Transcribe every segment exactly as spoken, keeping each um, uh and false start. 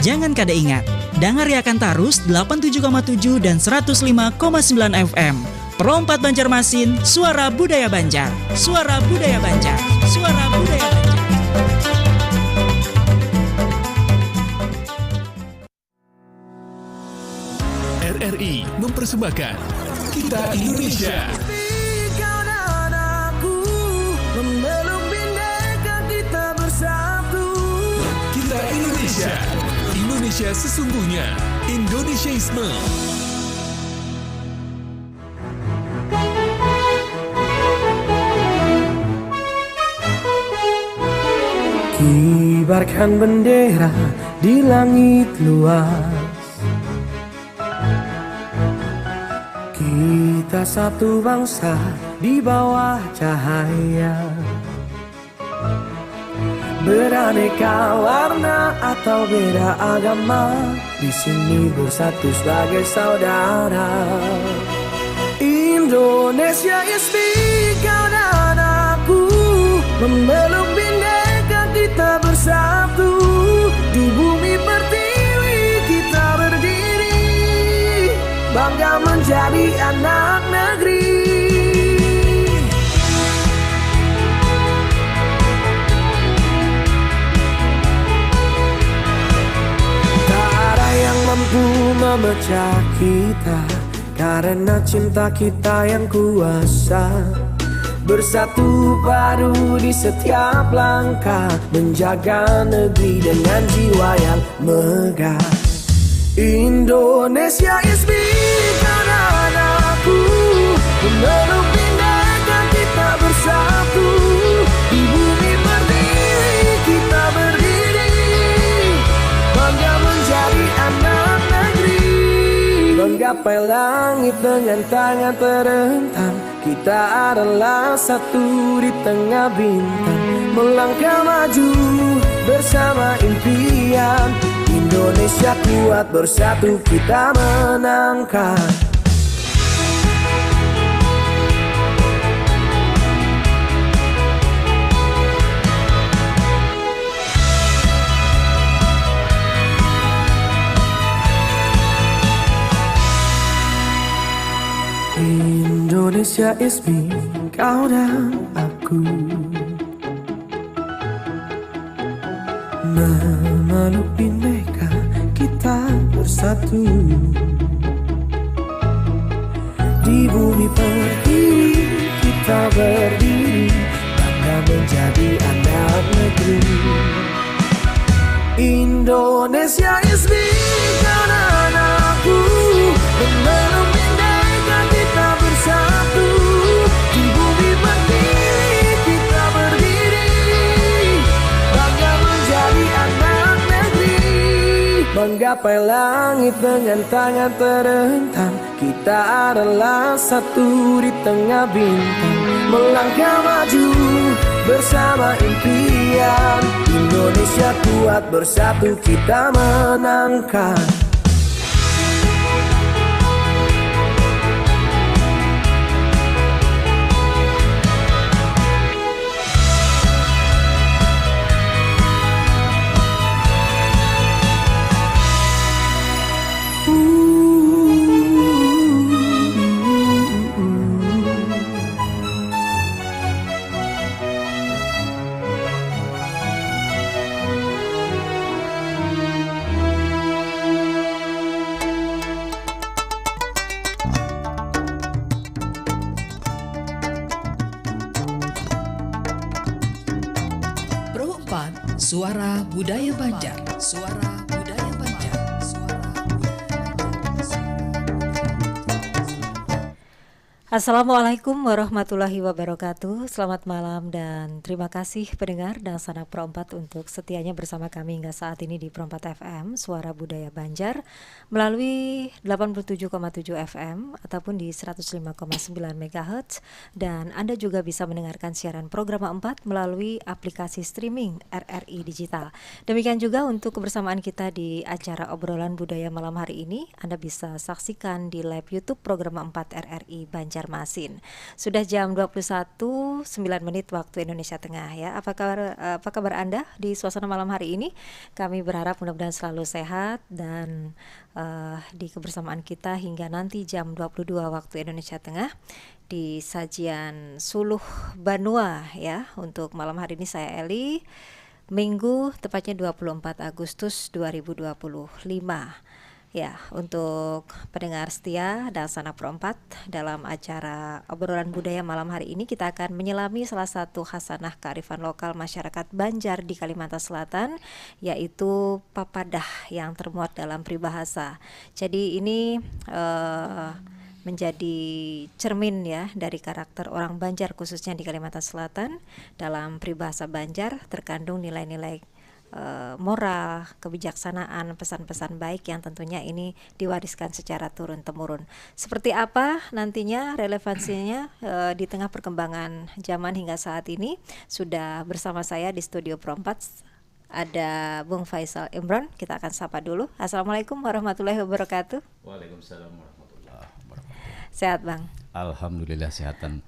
Jangan kada ingat, dangariakan tarus delapan tujuh koma tujuh dan seratus lima koma sembilan F M. Pro empat Banjarmasin, suara budaya Banjar. Suara budaya Banjar. Suara budaya Banjar. R R I mempersembahkan Kita Indonesia. Kau dan aku memeluk bhinneka, kita bersatu. Kita Indonesia. Indonesia sesungguhnya. Indonesiaisme. Kibarkan bendera di langit luas. Kita satu bangsa di bawah cahaya. Beraneka warna atau beda agama, di sini bersatu sebagai saudara. Indonesia is big, kau dan aku memeluk bhinneka, kita bersatu. Di bumi pertiwi kita berdiri, bangga menjadi anak negeri. Tak ada yang mampu memecah kita, karena cinta kita yang kuasa. Bersatu padu di setiap langkah, menjaga negeri dengan jiwa yang megah. Indonesia is big, kau dan aku memeluk bhinneka, kita bersatu. Di bumi pertiwi kita berdiri, bangga menjadi anak negeri. Menggapai langit dengan tangan terentang, kita adalah satu di tengah bintang, melangkah maju bersama impian. Indonesia kuat, bersatu kita menangkan. Indonesia is me, kau dan aku memeluk bhinneka, kita bersatu. Di bumi pertiwi kita berdiri, bangga menjadi anak negeri. Indonesia is big, kau dan aku memeluk bhinneka, kita bersatu. Di bumi pertiwi kita berdiri, bangga menjadi anak negeri. Menggapai langit dengan tangan terentang, kita adalah satu di tengah bintang, melangkah maju bersama impian. Indonesia kuat, bersatu kita menangkan. Pro empat, suara budaya Banjar. Suara budaya Banjar. Suara budaya Banjar. Assalamualaikum warahmatullahi wabarakatuh. Selamat malam dan terima kasih pendengar dan sanak Pro empat untuk setianya bersama kami hingga saat ini di Pro empat F M, Suara Budaya Banjar, melalui delapan puluh tujuh koma tujuh F M ataupun di seratus lima koma sembilan megahertz, dan Anda juga bisa mendengarkan siaran Pro empat melalui aplikasi streaming R R I Digital. Demikian juga untuk kebersamaan kita di acara obrolan budaya malam hari ini, Anda bisa saksikan di live YouTube Pro empat R R I Banjar Banjarmasin. Sudah jam dua puluh satu, sembilan menit waktu Indonesia Tengah ya. Apa kabar, apa kabar Anda di suasana malam hari ini? Kami berharap mudah-mudahan selalu sehat dan, eh, di kebersamaan kita hingga nanti jam dua puluh dua waktu Indonesia Tengah di sajian Suluh Banua ya. Untuk malam hari ini saya Eli. Minggu, tepatnya dua puluh empat Agustus dua ribu dua puluh lima. Ya, untuk pendengar setia dan sanak perempat dalam acara obrolan budaya malam hari ini, kita akan menyelami salah satu khasanah kearifan lokal masyarakat Banjar di Kalimantan Selatan, yaitu papadah yang termuat dalam peribahasa. Jadi ini, eh, menjadi cermin ya dari karakter orang Banjar khususnya di Kalimantan Selatan. Dalam peribahasa Banjar terkandung nilai-nilai, eh, moral, kebijaksanaan, pesan-pesan baik yang tentunya ini diwariskan secara turun-temurun. Seperti apa nantinya relevansinya, eh, di tengah perkembangan zaman hingga saat ini? Sudah bersama saya di studio Pro empat ada Bung Faisal Imron. Kita akan sapa dulu. Assalamualaikum warahmatullahi wabarakatuh. Waalaikumsalam warahmatullahi wabarakatuh. Sehat, Bang? Alhamdulillah, sehatan.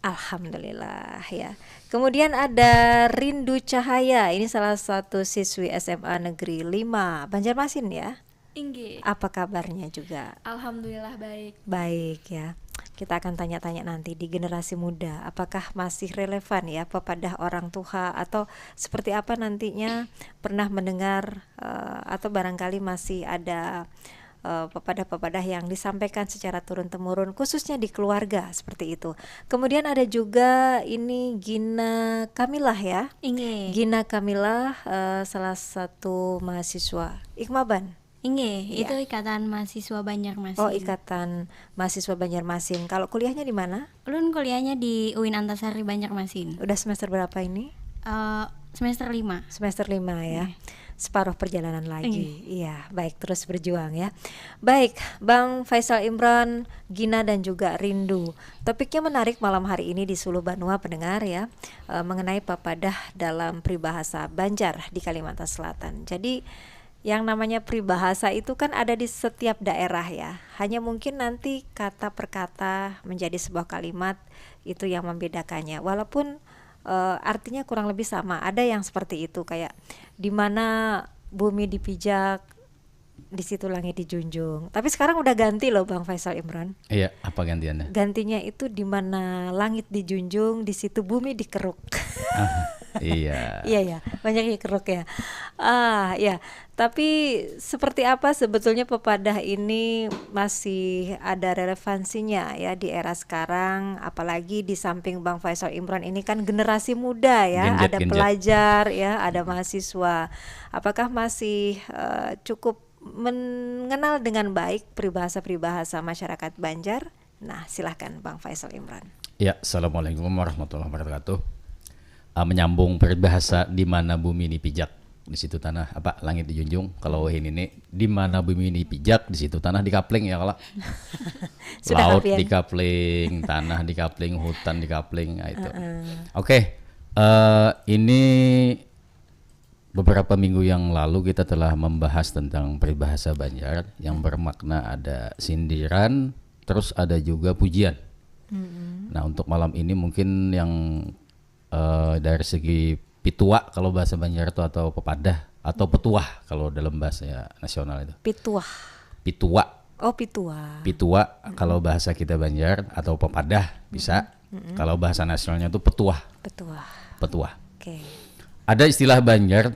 Alhamdulillah ya. Kemudian ada Rindu Cahaya. Ini salah satu siswi S M A Negeri lima Banjarmasin ya. Inggih. Apa kabarnya juga? Alhamdulillah baik. Baik ya. Kita akan tanya-tanya nanti di generasi muda, apakah masih relevan ya pepadah orang tua atau seperti apa nantinya, pernah mendengar, eh, atau barangkali masih ada, eh, pepadah-pepadah yang disampaikan secara turun-temurun khususnya di keluarga seperti itu. Kemudian ada juga ini Gina Kamilah ya. Inggih. Gina Kamilah, eh, salah satu mahasiswa Ikmaban. Inggih, ya. Itu Ikatan Mahasiswa Banjarmasin. Oh, Ikatan Mahasiswa Banjarmasin. Kalau kuliahnya di mana? Ulun kuliahnya di UIN Antasari Banjarmasin. Udah semester berapa ini? Eh, semester lima. Semester lima ya. Iya. Separuh perjalanan lagi. Iya. Iya, baik, terus berjuang ya. Baik, Bang Faisal Imron, Gina dan juga Rindu. Topiknya menarik malam hari ini di Suluh Banua pendengar ya, eh, mengenai papadah dalam peribahasa Banjar di Kalimantan Selatan. Jadi yang namanya peribahasa itu kan ada di setiap daerah ya. Hanya mungkin nanti kata per kata menjadi sebuah kalimat itu yang membedakannya. Walaupun, eh, artinya kurang lebih sama. Ada yang seperti itu kayak di mana bumi dipijak, di situ langit dijunjung. Tapi sekarang udah ganti loh Bang Faisal Imron. Iya, apa gantiannya? Gantinya itu di mana langit dijunjung, di situ bumi dikeruk. Ah, iya. Iya ya, banyak yang keruk ya. Ah, ya. Tapi seperti apa sebetulnya pepadah ini masih ada relevansinya ya di era sekarang, apalagi di samping Bang Faisal Imron ini kan generasi muda ya, Gen Z, ada Gen Z. Pelajar ya, ada mahasiswa. Apakah masih, eh, cukup mengenal dengan baik peribahasa-peribahasa masyarakat Banjar? Nah, silahkan Bang Faisal Imron. Ya, assalamualaikum warahmatullahi wabarakatuh. Ah, menyambung peribahasa di mana bumi ini pijak, di situ tanah apa langit dijunjung. Kalau wahini ini di mana bumi ini pijak, di situ tanah dikapling ya kalau. Sudah laut kapian. Dikapling, tanah dikapling, hutan dikapling, nah, itu. Heeh. Oke, eh, ini beberapa minggu yang lalu kita telah membahas tentang peribahasa Banjar yang bermakna ada sindiran, terus ada juga pujian. Mm-mm. Nah, untuk malam ini mungkin yang, eh, dari segi pitua kalau bahasa Banjar itu atau pepadah atau petuah kalau dalam bahasa nasional itu. Pituah. Pitua. Oh, pitua. Pitua, mm-mm, kalau bahasa kita Banjar atau pepadah bisa. Mm-mm. Mm-mm. Kalau bahasa nasionalnya itu petuah. Petuah. Petuah. Oke. Ada istilah Banjar,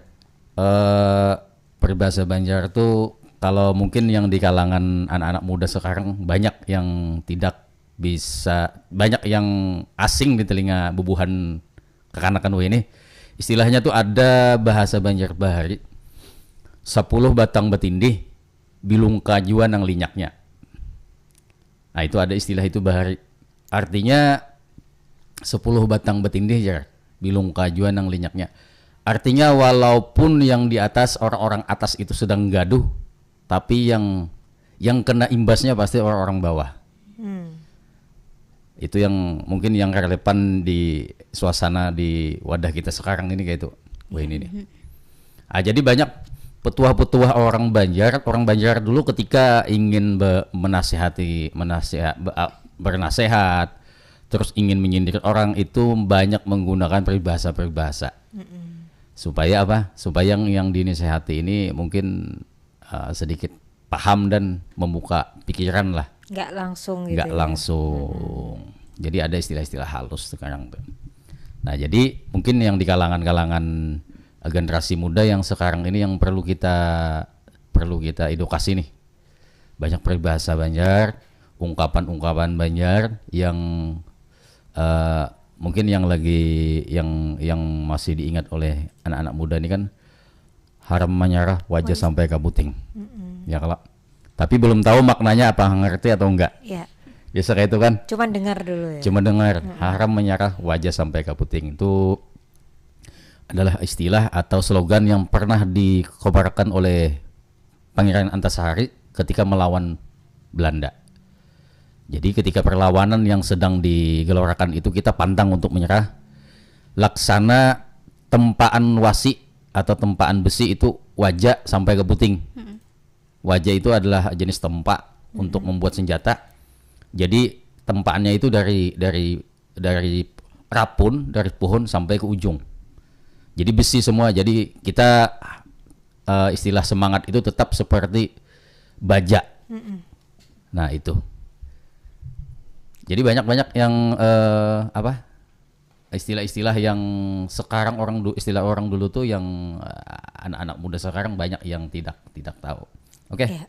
eh, peribahasa Banjar tuh kalau mungkin yang di kalangan anak-anak muda sekarang banyak yang tidak bisa, banyak yang asing di telinga bubuhan kekanakan wahini. Istilahnya tuh ada bahasa Banjar bahari, sepuluh batang batindih, bilung kajua nang linyaknya. Nah, itu ada istilah itu bahari. Artinya, sepuluh batang batindih jar, bilung kajua nang linyaknya. Artinya, walaupun yang di atas, orang-orang atas itu sedang gaduh, tapi yang, yang kena imbasnya pasti orang-orang bawah. Hmm. Itu yang mungkin yang relevan di suasana di wadah kita sekarang ini kayak itu. Wah, ini nih. Hmm. Ah, jadi banyak petuah-petuah orang Banjar, orang Banjar dulu ketika ingin be-, menasihati, menasihat, be-, a-, bernasehat, terus ingin menyindir orang itu banyak menggunakan peribahasa-peribahasa. Supaya apa? Supaya yang, yang dinasehati ini mungkin uh, sedikit paham dan membuka pikiran lah. Nggak langsung gitu. Nggak Ya. Langsung. Jadi ada istilah-istilah halus sekarang tuh. Nah, jadi mungkin yang di kalangan-kalangan generasi muda yang sekarang ini yang perlu kita perlu kita edukasi nih. Banyak peribahasa Banjar, ungkapan-ungkapan Banjar yang uh, mungkin yang lagi yang yang masih diingat oleh anak-anak muda ini kan haram manyarah wajah sampai kabuting. Ya kalau tapi belum tahu maknanya apa ngerti atau enggak. Ya. Biasa kayak itu kan. Cuma dengar dulu ya. Cuma dengar haram manyarah wajah sampai kabuting itu adalah istilah atau slogan yang pernah dikobarkan oleh Pangeran Antasari ketika melawan Belanda. Jadi ketika perlawanan yang sedang digelorakan itu kita pantang untuk menyerah. Laksana tempaan wasi atau tempaan besi itu wajah sampai ke buting. Wajah itu adalah jenis tempa untuk membuat senjata. Jadi tempaannya itu dari dari dari rapun dari pohon sampai ke ujung. Jadi besi semua. Jadi kita uh, istilah semangat itu tetap seperti baja. Nah itu. Jadi banyak-banyak yang uh, apa istilah-istilah yang sekarang orang du, istilah orang dulu tuh yang uh, anak-anak muda sekarang banyak yang tidak tidak tahu. Oke. Okay? Ya.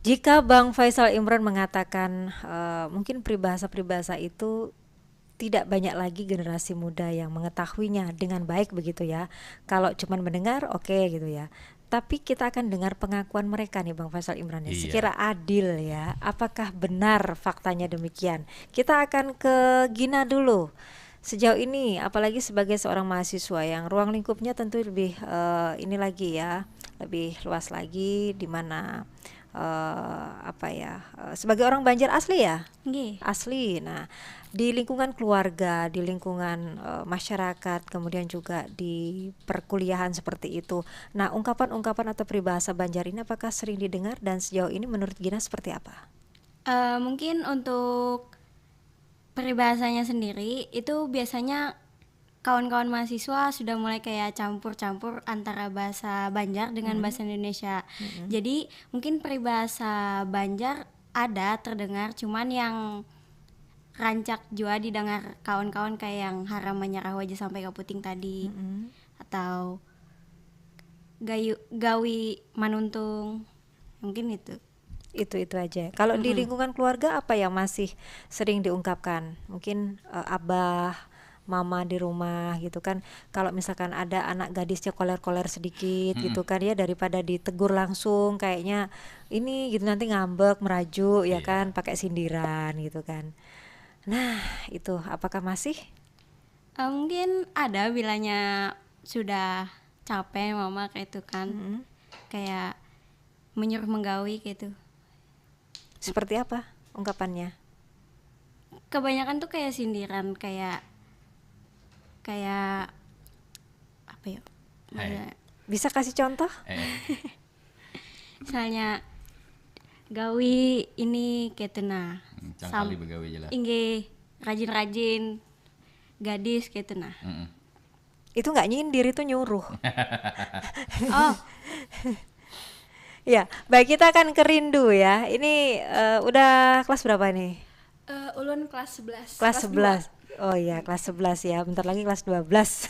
Jika Bang Faisal Imran mengatakan uh, mungkin peribahasa-peribahasa itu tidak banyak lagi generasi muda yang mengetahuinya dengan baik begitu ya. Kalau cuma mendengar, oke okay, gitu ya. Tapi kita akan dengar pengakuan mereka nih Bang Faisal Imran ya. Iya. Sekira adil ya, apakah benar faktanya demikian? Kita akan ke Gina dulu. Sejauh ini, apalagi sebagai seorang mahasiswa yang ruang lingkupnya tentu lebih uh, ini lagi ya, lebih luas lagi, di mana uh, apa ya uh, sebagai orang Banjar asli ya. Nggih. Asli. Nah, di lingkungan keluarga, di lingkungan uh, masyarakat, kemudian juga di perkuliahan seperti itu. Nah, ungkapan-ungkapan atau peribahasa Banjar ini apakah sering didengar dan sejauh ini menurut Gina seperti apa? Uh, mungkin untuk peribahasanya sendiri itu biasanya kawan-kawan mahasiswa sudah mulai kayak campur-campur antara bahasa Banjar dengan hmm. bahasa Indonesia. Hmm. Jadi mungkin peribahasa Banjar ada terdengar, cuman yang rancak juga didengar kawan-kawan kayak yang haram menyerah wajah sampai ke puting tadi hmm. atau gayu gawi manuntung, mungkin itu. Itu itu aja. Kalau mm-hmm. di lingkungan keluarga apa yang masih sering diungkapkan? Mungkin uh, abah, mama di rumah gitu kan. Kalau misalkan ada anak gadisnya koler-koler sedikit mm-hmm. gitu kan ya, daripada ditegur langsung kayaknya ini gitu nanti ngambek, merajuk ya yeah. kan, pakai sindiran gitu kan. Nah, itu apakah masih? Uh, mungkin ada bilanya sudah capek mama kayak itu kan. Mm-hmm. Kayak menyuruh menggawi gitu. Seperti apa ungkapannya? Kebanyakan tuh kayak sindiran, kayak kayak apa ya? Hai. Bisa kasih contoh? Eh. Misalnya gawi ini kayak itu nah. Cangkali begawi jelas. Inggih, rajin-rajin gadis kayak itu nah. Mm-mm. Itu nggak nyindir, itu nyuruh. Oh, Ya, baik kita akan ke Rindu ya. Ini uh, udah kelas berapa nih? Uh, ulun kelas sebelas. Kelas sebelas. Oh iya, kelas sebelas ya. Bentar lagi kelas dua belas.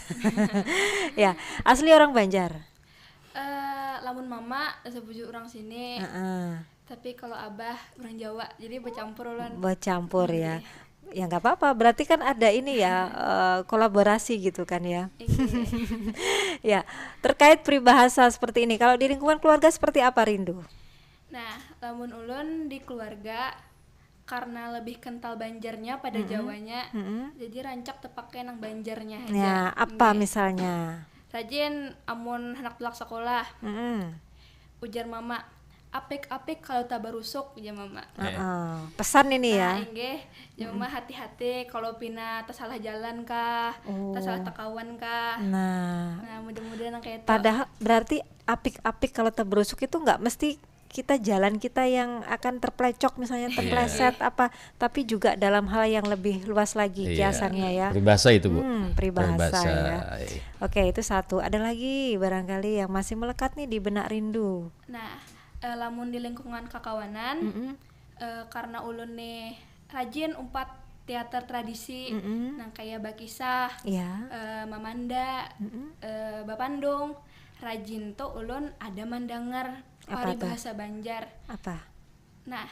Ya, asli orang Banjar. Uh, lamun mama sebuju orang sini. Heeh. Tapi kalau abah orang Jawa, jadi bercampur ulun. Bercampur ya. Ya nggak apa-apa. Berarti kan ada ini ya uh, kolaborasi gitu kan ya. Inggih. Ya, terkait peribahasa seperti ini. Kalau di lingkungan keluarga seperti apa, Rindu? Nah, lamun ulun di keluarga karena lebih kental Banjarnya pada Jawanya, Mm-mm. jadi rancak tepake nang Banjarnya haja. Ya, apa Inggih. Misalnya? Rajin amun handak tulak sekolah, Mm-mm. ujar mama, "Apik-apik kalau tabarusuk," ujar mama. Eh. Heeh. Pesan ini ya. Nah, inggih, ujar mama, "Hati-hati kalau pina tasalah jalan kah, Oh. tasalah takawan kah." Nah, Nah, mudah-mudahan nang kayak itu. Padahal berarti apik-apik kalau tabarusuk itu nggak mesti kita, jalan kita yang akan terplecok misalnya, terpleset apa, tapi juga dalam hal yang lebih luas lagi Iya. Kiasannya ya. Peribahasa itu, Bu. Hmm, peribahasa, Peribahasa, ya. Iya. Oke, itu satu. Ada lagi barangkali yang masih melekat nih di benak Rindu. Nah, eh, lamun di lingkungan kakawanan, Mm-mm. eh, karena ulun nih rajin umpat teater tradisi, Mm-mm. nang kaya bakisah, Ya. eh, mamanda, Mm-mm. eh, bapandung, rajin tuh ulun ada mandangar Apa tuh? Paribahasa Banjar. Apa? Nah,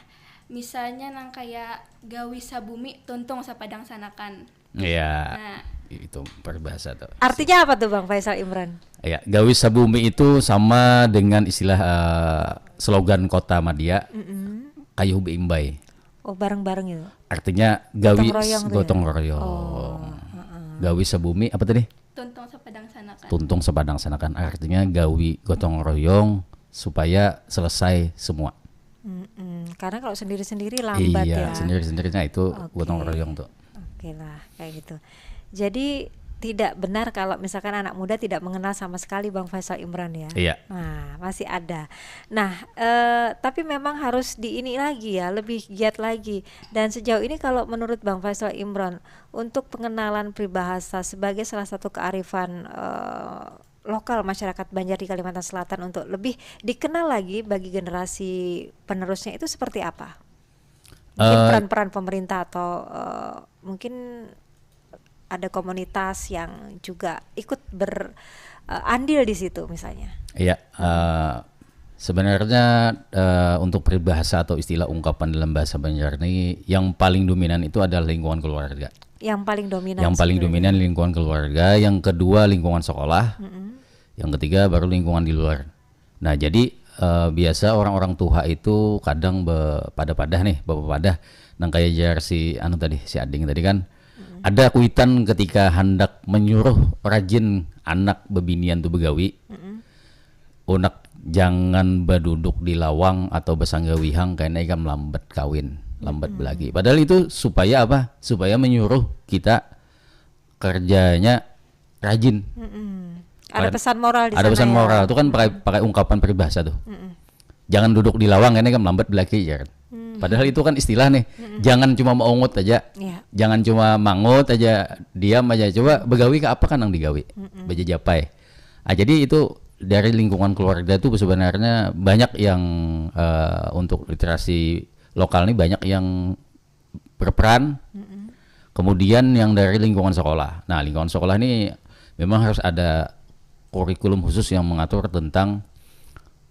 misalnya nang kaya gawi sabumi tuntung sapadang sanakan. Iya. Nah. Itu peribahasa tuh. Artinya apa tuh, Bang Faisal Imran? Ya, gawi sabumi itu sama dengan istilah eh, slogan Kota Madia, Mm-mm. kayuh beimbai. Oh, bareng-bareng itu. Artinya gawi Gotong royong s- tuh ya? gotong royong. Oh, heeh. Gawi sabumi apa tadi? Tuntung sapadang sanakan. Tuntung sapadang sanakan. Artinya gawi gotong royong supaya selesai semua. Mm-mm. Karena kalau sendiri-sendiri lambat Iya, ya. sendiri-sendirinya itu Oke. gotong royong tuh. Oke lah, kayak gitu. Jadi tidak benar kalau misalkan anak muda tidak mengenal sama sekali Bang Faisal Imran ya. Iya. Nah, masih ada. Nah, eh, tapi memang harus di ini lagi ya, lebih giat lagi. Dan sejauh ini kalau menurut Bang Faisal Imran, untuk pengenalan peribahasa sebagai salah satu kearifan eh, lokal masyarakat Banjar di Kalimantan Selatan untuk lebih dikenal lagi bagi generasi penerusnya itu seperti apa? Mungkin Eh, peran-peran pemerintah atau eh, mungkin ada komunitas yang juga ikut ber eh, andil di situ misalnya. Iya, eh, sebenarnya eh, untuk peribahasa atau istilah ungkapan dalam bahasa Banjar ini yang paling dominan itu adalah lingkungan keluarga. Yang paling dominan. Yang paling sebenarnya. Dominan lingkungan keluarga, yang kedua lingkungan sekolah, Mm-mm. yang ketiga baru lingkungan di luar. Nah, jadi eh, biasa orang-orang tua itu kadang be- pada-pada nih, bapak-pada nang kayak jar si anu tadi, si Ading tadi kan. Ada kuitan ketika hendak menyuruh rajin anak bebinian tu begawi. Mm-mm. Unak jangan baduduk di lawang atau basanggawihang kena ikam lambat kawin, lambat belagi. Padahal itu supaya apa? Supaya menyuruh kita kerjanya rajin. Mm-mm. Ada Ad- pesan moral di Ada sana pesan ya? Moral itu kan pakai pakai ungkapan peribahasa tuh. Mm-mm. Jangan duduk di lawang kena ikam lambat belagi ya kan. Hmm. Padahal itu kan istilah nih. Jangan cuma maungut aja. Iya. Jangan cuma mangut aja, diam aja. Coba begawi ke apa kan yang digawi? Bejajapai. Ah, jadi itu dari lingkungan keluarga tuh sebenarnya banyak yang eh, untuk literasi lokal nih banyak yang berperan. Mm-mm. Kemudian yang dari lingkungan sekolah. Nah, lingkungan sekolah ini memang harus ada kurikulum khusus yang mengatur tentang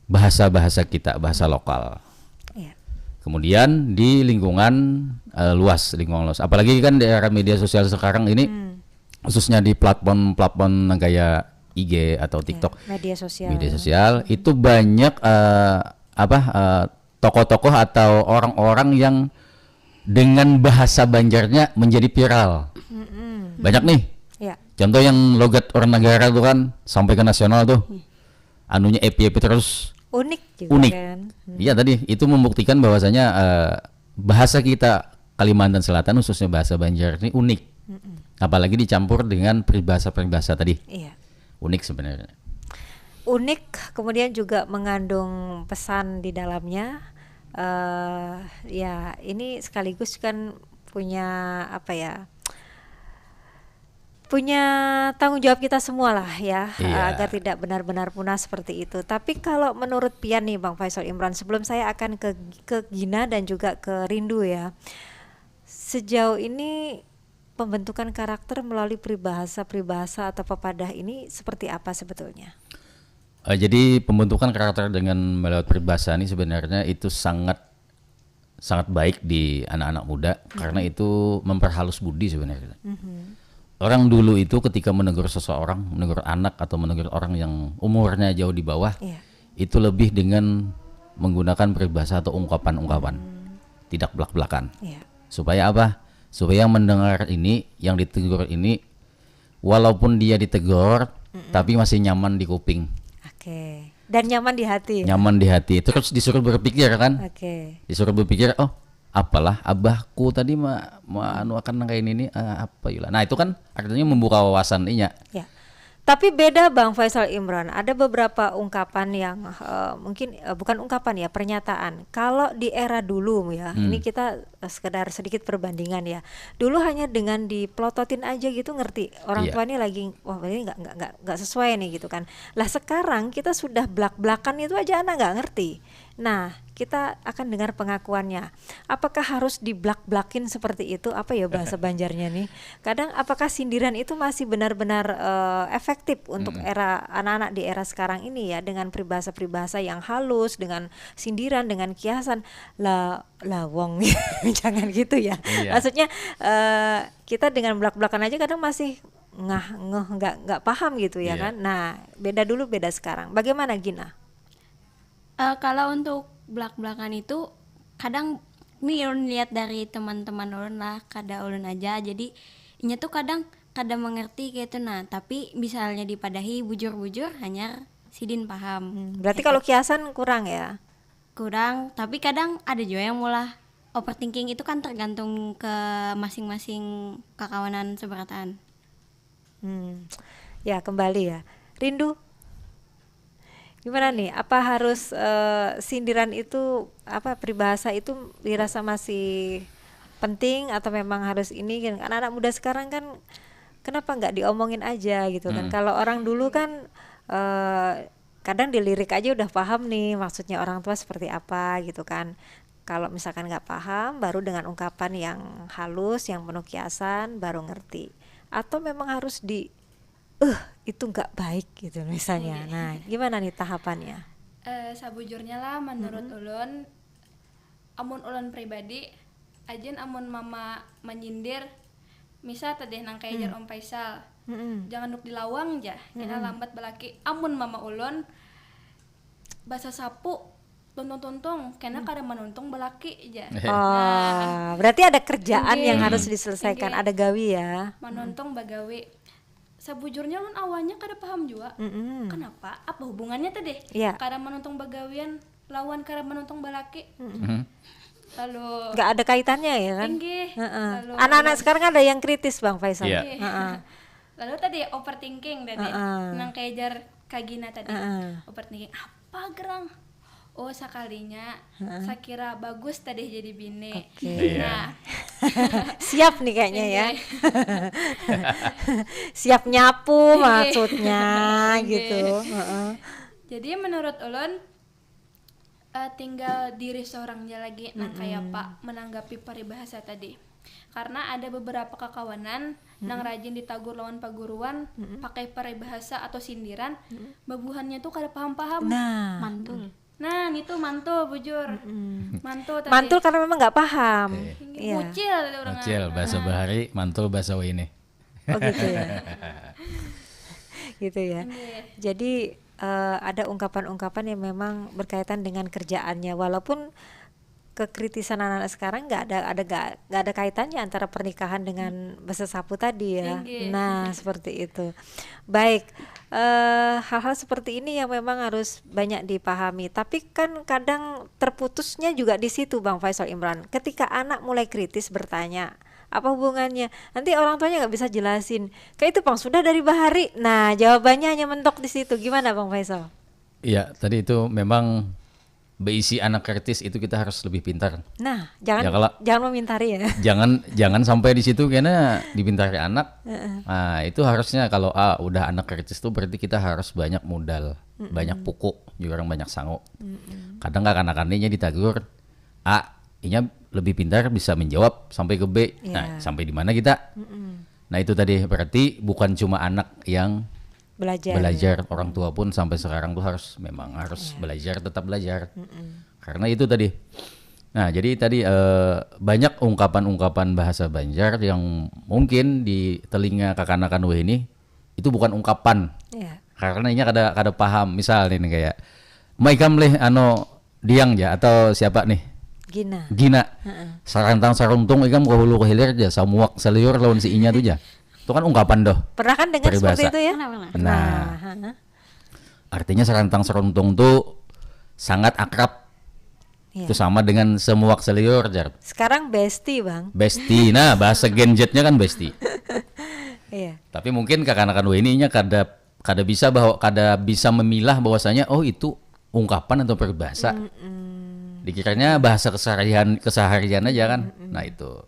bahasa-bahasa kita, bahasa lokal. Iya. Kemudian di lingkungan eh, luas, lingkungan luas. Apalagi kan di era media sosial sekarang ini, Hmm. khususnya di platform-platform yang kayak I G atau TikTok, Media sosial. Media sosial itu banyak eh, apa eh, tokoh-tokoh atau orang-orang yang dengan bahasa Banjarnya menjadi viral. Mm-mm. Banyak nih. Ya. Contoh yang logat orang negara tuh kan sampai ke nasional tuh. Anunya epi-epi terus Unik juga unik. Kan. Iya tadi itu membuktikan bahwasanya eh, bahasa kita Kalimantan Selatan khususnya bahasa Banjar ini unik. Mm-mm. Apalagi dicampur dengan peribahasa-peribahasa tadi. Iya. Unik sebenarnya. Unik, kemudian juga mengandung pesan di dalamnya. Eh, ya, ini sekaligus kan punya apa ya? Punya tanggung jawab kita semua lah ya, Iya. agar tidak benar-benar punah seperti itu. Tapi kalau menurut Pian nih, Bang Faisal Imran, sebelum saya akan ke ke Gina dan juga ke Rindu ya. Sejauh ini pembentukan karakter melalui peribahasa-peribahasa atau pepadah ini seperti apa sebetulnya? Eh, jadi pembentukan karakter dengan melewat peribahasa ini sebenarnya itu sangat sangat baik di anak-anak muda karena itu memperhalus budi sebenarnya. Orang dulu itu ketika menegur seseorang, menegur anak atau menegur orang yang umurnya jauh di bawah, Iya. itu lebih dengan menggunakan peribahasa atau ungkapan-ungkapan, tidak belak-belakan. Iya. Supaya apa? Supaya yang mendengar ini, yang ditegur ini, walaupun dia ditegur, tapi masih nyaman di kuping, Oke. Dan nyaman di hati. Nyaman di hati. Terus disuruh berpikir kan? Oke. Disuruh berpikir, oh apalah abahku tadi ma, ma anu akan nang kayak ini, eh, apa yula. Nah itu kan artinya membuka wawasan inya. Ya. Tapi beda Bang Faisal Imran, ada beberapa ungkapan yang uh, mungkin uh, bukan ungkapan ya, pernyataan. Kalau di era dulu ya, hmm. ini kita uh, sekedar sedikit perbandingan ya. Dulu hanya dengan dipelototin aja gitu ngerti orang yeah. tua ini lagi wah ini nggak nggak nggak sesuai nih gitu kan. Lah sekarang kita sudah blak-blakan itu aja anak nggak ngerti. Nah, kita akan dengar pengakuannya. Apakah harus diblak-blakin seperti itu? Apa ya bahasa Banjarnya nih? Kadang apakah sindiran itu masih benar-benar uh, efektif untuk mm -hmm. era anak-anak di era sekarang ini ya, dengan peribahasa-peribahasa yang halus, dengan sindiran, dengan kiasan? Lah, lawong. Jangan gitu ya. Iya. Maksudnya uh, kita dengan blak-blakan aja kadang masih ngah ngeh nggak nggak paham gitu ya iya. kan. Nah, beda dulu beda sekarang. Bagaimana Gina? Uh, kalau untuk blak-blakan itu kadang ini ulun lihat dari teman-teman ulun lah, kada ulun aja. Jadi inya tuh kadang kada mengerti kayak itu nah, tapi misalnya dipadahi bujur-bujur hanya sidin paham. Hmm, berarti kalau kiasan kurang ya? Kurang, tapi kadang ada juga yang mulah overthinking itu kan tergantung ke masing-masing kakawanan seberataan. Hmm. Ya, kembali ya. Rindu. Gimana nih? Apa harus uh, sindiran itu apa peribahasa itu dirasa masih penting atau memang harus ini kan anak-anak muda sekarang kan kenapa nggak diomongin aja gitu kan. Hmm. Kalau orang dulu kan uh, kadang dilirik aja udah paham nih maksudnya orang tua seperti apa gitu kan. Kalau misalkan nggak paham, baru dengan ungkapan yang halus, yang penuh kiasan, baru ngerti. Atau memang harus di, eh uh, itu nggak baik gitu misalnya. Iya. Nah, gimana nih tahapannya? Uh, sabujurnya lah, menurut mm -hmm. ulun, amun ulun pribadi, ajin amun mama menyindir, misal tadi nang kayak hmm. Om Faisal, mm -hmm. jangan duk dilawang ja, kena mm -hmm. lambat belaki. Amun mama ulun, basa sapu tuntung-tuntung kena hmm. kada menuntung belaki aja. Oh, nah, berarti ada kerjaan okay. yang harus diselesaikan, okay. ada gawi ya. Menuntung bagawi. Sabujurnya ulun awalnya kada paham juga. Mm -mm. Kenapa? Apa hubungannya tadi? Yeah. Kada menuntung bagawian lawan kada menuntung belaki. Mm -mm. Lalu nggak ada kaitannya ya kan? Inggih. Uh -uh. Anak-anak sekarang ada yang kritis Bang Faisal. Yeah. Uh -uh. Lalu tadi overthinking tadi. Uh -uh. Nang kayak jar Kagina tadi. Uh -uh. Overthinking apa gerang? Oh sakalinya huh? Sakira bagus tadi jadi bini. Okay. Iya. Nah. Siap nih kayaknya ya. Siap nyapu maksudnya gitu. Uh -uh. Jadi menurut ulun uh, tinggal diri seorangnya lagi nang mm -mm. Kayak apa menanggapi peribahasa tadi. Karena ada beberapa kakawanan mm -mm. Nang rajin ditagur lawan paguruan mm -mm. Pakai peribahasa atau sindiran mm -mm. Babuhannya tuh kada paham-paham. Nah, mantul. Nah, itu mantul bujur. Mm -mm. Mantul tadi. Mantul karena memang nggak paham. Okay. Iya. Mucil tadi orang. Mucil bahasa nah. Bahari, mantul bahasa ini. Oh gitu ya. Gitu ya. Iya. Jadi uh, ada ungkapan-ungkapan yang memang berkaitan dengan kerjaannya walaupun kekritisan anak-anak sekarang nggak ada ada nggak ada kaitannya antara pernikahan dengan basa sapu tadi ya. Inggih. Nah seperti itu. Baik, uh, hal-hal seperti ini yang memang harus banyak dipahami. Tapi kan kadang terputusnya juga di situ, Bang Faisal Imran. Ketika anak mulai kritis bertanya, apa hubungannya? Nanti orang tuanya nggak bisa jelasin. Kayak itu pang sudah dari bahari. Nah, jawabannya hanya mentok di situ. Gimana Bang Faisal? Iya, tadi itu memang beisi anak kritis itu kita harus lebih pintar. Nah, jangan ya, kalau, jangan memintari ya. Jangan jangan sampai di situ karena dipintari anak. Uh-uh. Nah, itu harusnya kalau ah udah anak kritis tuh berarti kita harus banyak modal, uh-uh. Banyak pokok, juga orang banyak sangu. Uh-uh. Kadang kakanakannya ditagur, ah inya lebih pintar bisa menjawab sampai ke B. Yeah. Nah, sampai di mana kita? Mm-mm. Nah, itu tadi berarti bukan cuma anak yang belajar. Belajar, orang tua pun sampai sekarang tuh harus memang harus yeah. Belajar, tetap belajar. Mm-mm. Karena itu tadi. Nah, jadi tadi eh, banyak ungkapan-ungkapan bahasa Banjar yang mungkin di telinga kakanakan weh ini itu bukan ungkapan. Yeah. Karena inya kada kada paham. Misal nih kayak, "Maikam leh ano Diang ja atau siapa nih? Gina. Gina. Uh-uh. Sarantang saruntung ikam ke hulu ke hilir ja, samuak seliur lawan si inya tuh ja. Itu kan ungkapan doh. Pernah kan dengar seperti itu ya? Nah. Nah. Artinya sarantang saruntung tuh sangat akrab. Iya. Itu sama dengan semuak seliur jar. Sekarang bestie, Bang. Bestie. Nah, bahasa Gen Z-nya kan bestie. Iya. Tapi mungkin kakanakan ini nya kada kada bisa bahwa kada bisa memilah bahwasanya oh itu ungkapan atau peribahasa. Dikiranya bahasa keseharian keseharian aja kan. Nah itu.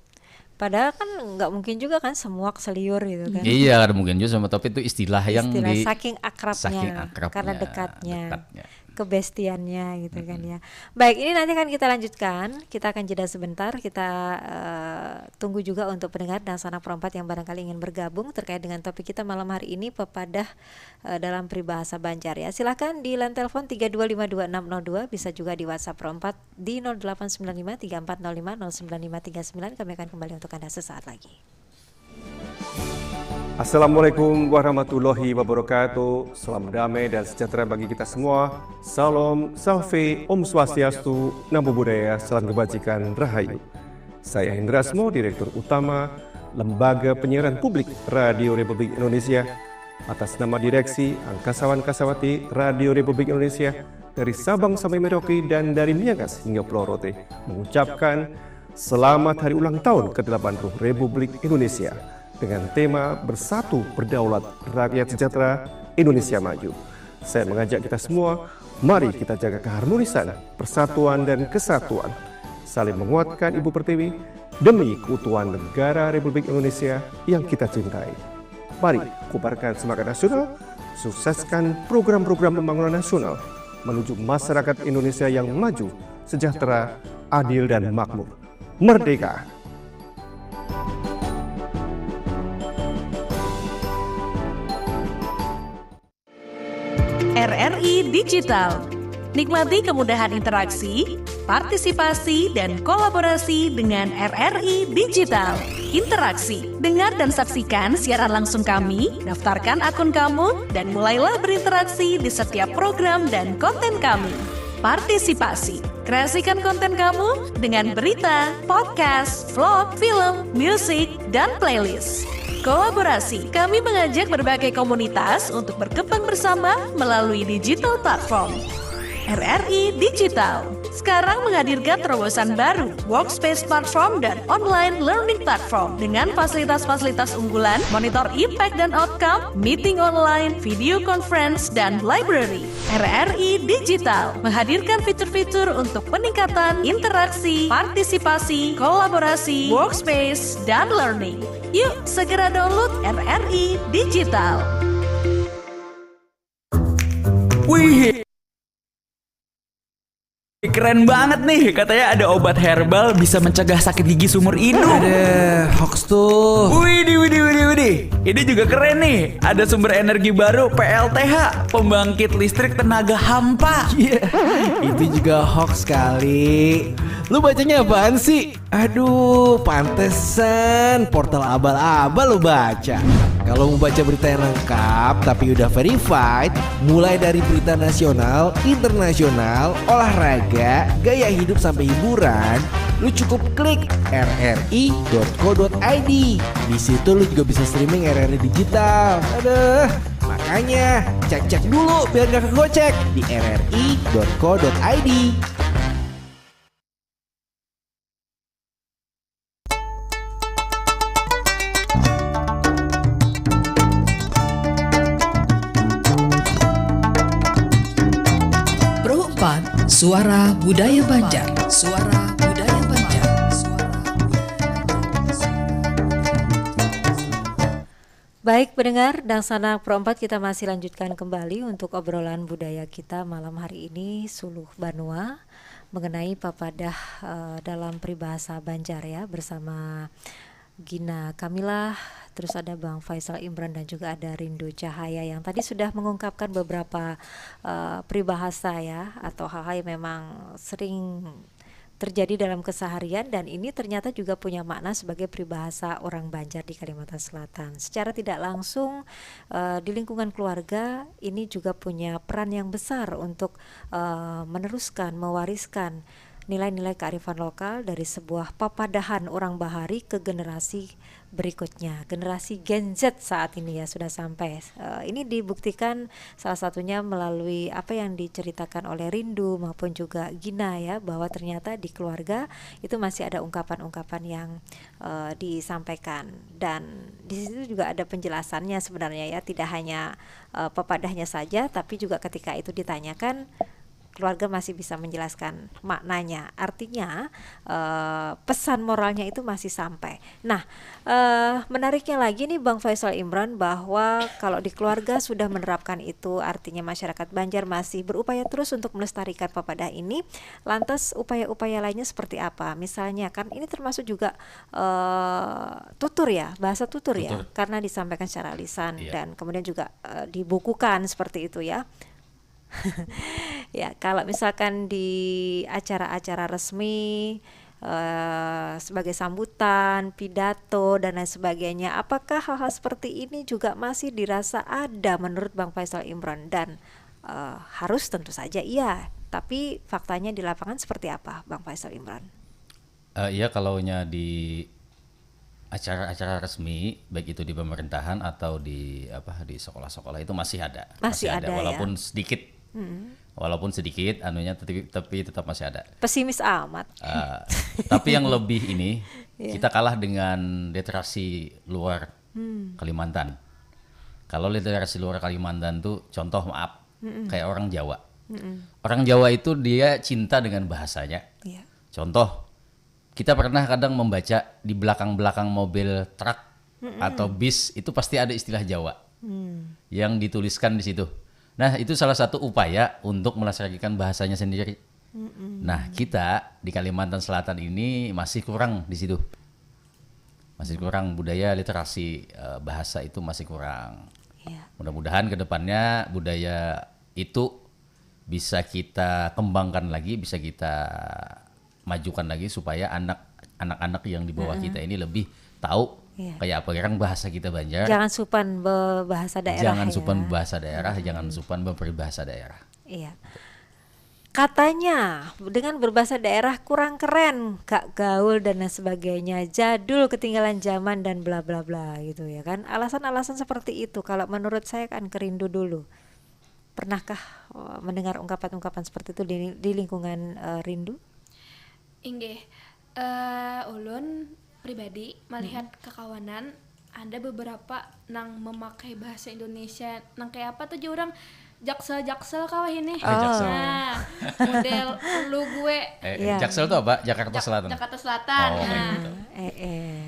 Padahal kan nggak mungkin juga kan semuak seliur gitu kan. Iya, ada mungkin juga sama tapi itu istilah yang Istilah di saking akrabnya, saking akrabnya, karena dekatnya, dekatnya. kebestiannya gitu kan ya. Baik, ini nanti akan kita lanjutkan. Kita akan jeda sebentar. Kita eh, tunggu juga untuk pendengar dan sanak perempat yang barangkali ingin bergabung terkait dengan topik kita malam hari ini, pepadah eh, dalam peribahasa Banjar ya. Silahkan di line telepon tiga dua lima dua enam nol dua, bisa juga di WhatsApp perempat di nol delapan sembilan lima tiga empat nol lima nol sembilan lima tiga sembilan. Kami akan kembali untuk Anda sesaat lagi. Assalamualaikum warahmatullahi wabarakatuh. Salam damai dan sejahtera bagi kita semua. Salam, salve, om swastiastu, namo buddhaya, salam kebajikan, rahayu. Saya Hendra Asmo, Direktur Utama Lembaga Penyiaran Publik Radio Republik Indonesia. Atas nama direksi, angkasawan kasawati Radio Republik Indonesia dari Sabang sampai Merauke dan dari Miangas hingga Pulau Rote mengucapkan selamat hari ulang tahun ke delapan puluh Republik Indonesia dengan tema Bersatu Berdaulat Rakyat Sejahtera Indonesia Maju. Saya mengajak kita semua, mari kita jaga keharmonisan, persatuan dan kesatuan, saling menguatkan Ibu Pertiwi demi keutuhan negara Republik Indonesia yang kita cintai. Mari kobarkan semangat nasional, sukseskan program-program pembangunan nasional menuju masyarakat Indonesia yang maju, sejahtera, adil dan makmur. Merdeka! R R I Digital. Nikmati kemudahan interaksi, partisipasi, dan kolaborasi dengan R R I Digital. Interaksi, dengar dan saksikan siaran langsung kami, daftarkan akun kamu, dan mulailah berinteraksi di setiap program dan konten kami. Partisipasi, kreasikan konten kamu dengan berita, podcast, vlog, film, musik, dan playlist. Kolaborasi, kami mengajak berbagai komunitas untuk berkembang bersama melalui digital platform. R R I Digital sekarang menghadirkan terobosan baru, workspace platform dan online learning platform dengan fasilitas-fasilitas unggulan, monitor impact dan outcome, meeting online, video conference, dan library. R R I Digital menghadirkan fitur-fitur untuk peningkatan interaksi, partisipasi, kolaborasi, workspace, dan learning. Yuk, segera download R R I Digital. Wih, keren banget nih, katanya ada obat herbal bisa mencegah sakit gigi seumur hidup. Ada hoax tuh. Widih, widih, widih, widih. Ini juga keren nih. Ada sumber energi baru P L T H, pembangkit listrik tenaga hampa. Iya. Itu juga hoax kali. Lu bacanya apaan sih? Aduh, pantesan portal abal-abal lu baca. Kalau mau baca berita yang lengkap tapi udah verified, mulai dari berita nasional, internasional, olahraga, gaya hidup sampai hiburan, lu cukup klik R R I dot co dot I D. Di situ lu juga bisa streaming R R I digital. Aduh, makanya cek-cek dulu biar gak kegocek di R R I dot co dot I D. Pro empat, Suara Budaya Banjar. Suara Budaya Banjar. Suara Budaya Banjar. Baik pendengar, dangsanak Pro empat, kita masih lanjutkan kembali untuk obrolan budaya kita malam hari ini, Suluh Banua, mengenai papadah eh, dalam peribahasa Banjar ya, bersama Gina Kamilah, terus ada Bang Faisal Imran dan juga ada Rindu Cahaya yang tadi sudah mengungkapkan beberapa eh, peribahasa ya, atau hal-hal yang memang sering terjadi dalam keseharian dan ini ternyata juga punya makna sebagai peribahasa orang Banjar di Kalimantan Selatan. Secara tidak langsung eh, di lingkungan keluarga ini juga punya peran yang besar untuk eh, meneruskan, mewariskan nilai-nilai kearifan lokal dari sebuah papadahan urang bahari ke generasi berikutnya. Generasi Gen Z saat ini ya sudah sampai. Eh, ini dibuktikan salah satunya melalui apa yang diceritakan oleh Rindu maupun juga Gina ya, bahwa ternyata di keluarga itu masih ada ungkapan-ungkapan yang, eh, disampaikan. Dan di situ juga ada penjelasannya sebenarnya ya, tidak hanya, eh, pepadahnya saja, tapi juga ketika itu ditanyakan, keluarga masih bisa menjelaskan maknanya. Artinya, eh, pesan moralnya itu masih sampai. Nah, eh, menariknya lagi nih Bang Faisal Imran, bahwa kalau di keluarga sudah menerapkan itu, artinya masyarakat Banjar masih berupaya terus untuk melestarikan papadah ini. Lantas upaya-upaya lainnya seperti apa? Misalnya kan ini termasuk juga, eh, tutur ya, bahasa tutur ya, Tutur. Karena disampaikan secara lisan Iya. Dan kemudian juga, eh, dibukukan seperti itu ya. Ya, kalau misalkan di acara-acara resmi, eh, sebagai sambutan, pidato dan lain sebagainya, apakah hal-hal seperti ini juga masih dirasa ada menurut Bang Faisal Imran? Dan, eh, harus tentu saja iya, tapi faktanya di lapangan seperti apa, Bang Faisal Imran? Eh, iya, kalaunya di acara-acara resmi, baik itu di pemerintahan atau di apa, di sekolah-sekolah, itu masih ada. Masih ada, ya. Walaupun sedikit. Walaupun sedikit anunya, tapi, tapi tetap masih ada. Pesimis amat. Eh, tapi yang lebih ini, Iya. kita kalah dengan literasi luar Kalimantan. Kalau literasi luar Kalimantan tuh, contoh, maaf, kayak orang Jawa. Orang Jawa itu dia cinta dengan bahasanya. Iya. Contoh, kita pernah kadang membaca di belakang-belakang mobil truk atau bis itu pasti ada istilah Jawa yang dituliskan di situ. Nah, itu salah satu upaya untuk melestarikan bahasanya sendiri. Nah, kita di Kalimantan Selatan ini masih kurang di situ. Masih kurang budaya literasi, eh, bahasa itu masih kurang. Iya. Mudah-mudahan ke depannya budaya itu bisa kita kembangkan lagi, bisa kita majukan lagi supaya anak, anak-anak yang di bawah kita ini lebih tahu Iya. kayak apa orang bahasa kita Banjar. Jangan supan bebahasa daerah. Jangan Ya. supan bahasa daerah, jangan supan beperibahasa daerah. Iya. Katanya dengan berbahasa daerah kurang keren, gak gaul dan lain sebagainya, jadul, ketinggalan zaman dan bla bla bla gitu ya kan. Alasan-alasan seperti itu kalau menurut saya kan ke Rindu dulu. Pernahkah, eh, mendengar ungkapan-ungkapan seperti itu di, di lingkungan, eh, Rindu? Inggih, eh, ulun pribadi melihat kakawanan ada beberapa nang memakai bahasa Indonesia nang kayak apa tuh, orang jaksel-jaksel kawah ini. Ah, jaksel. Nah, model lu gue. Eh, Iya. Jaksel tuh apa? Jakarta Jak- Selatan. Jakarta Selatan. Oh, Nah. gitu. Eh, eh.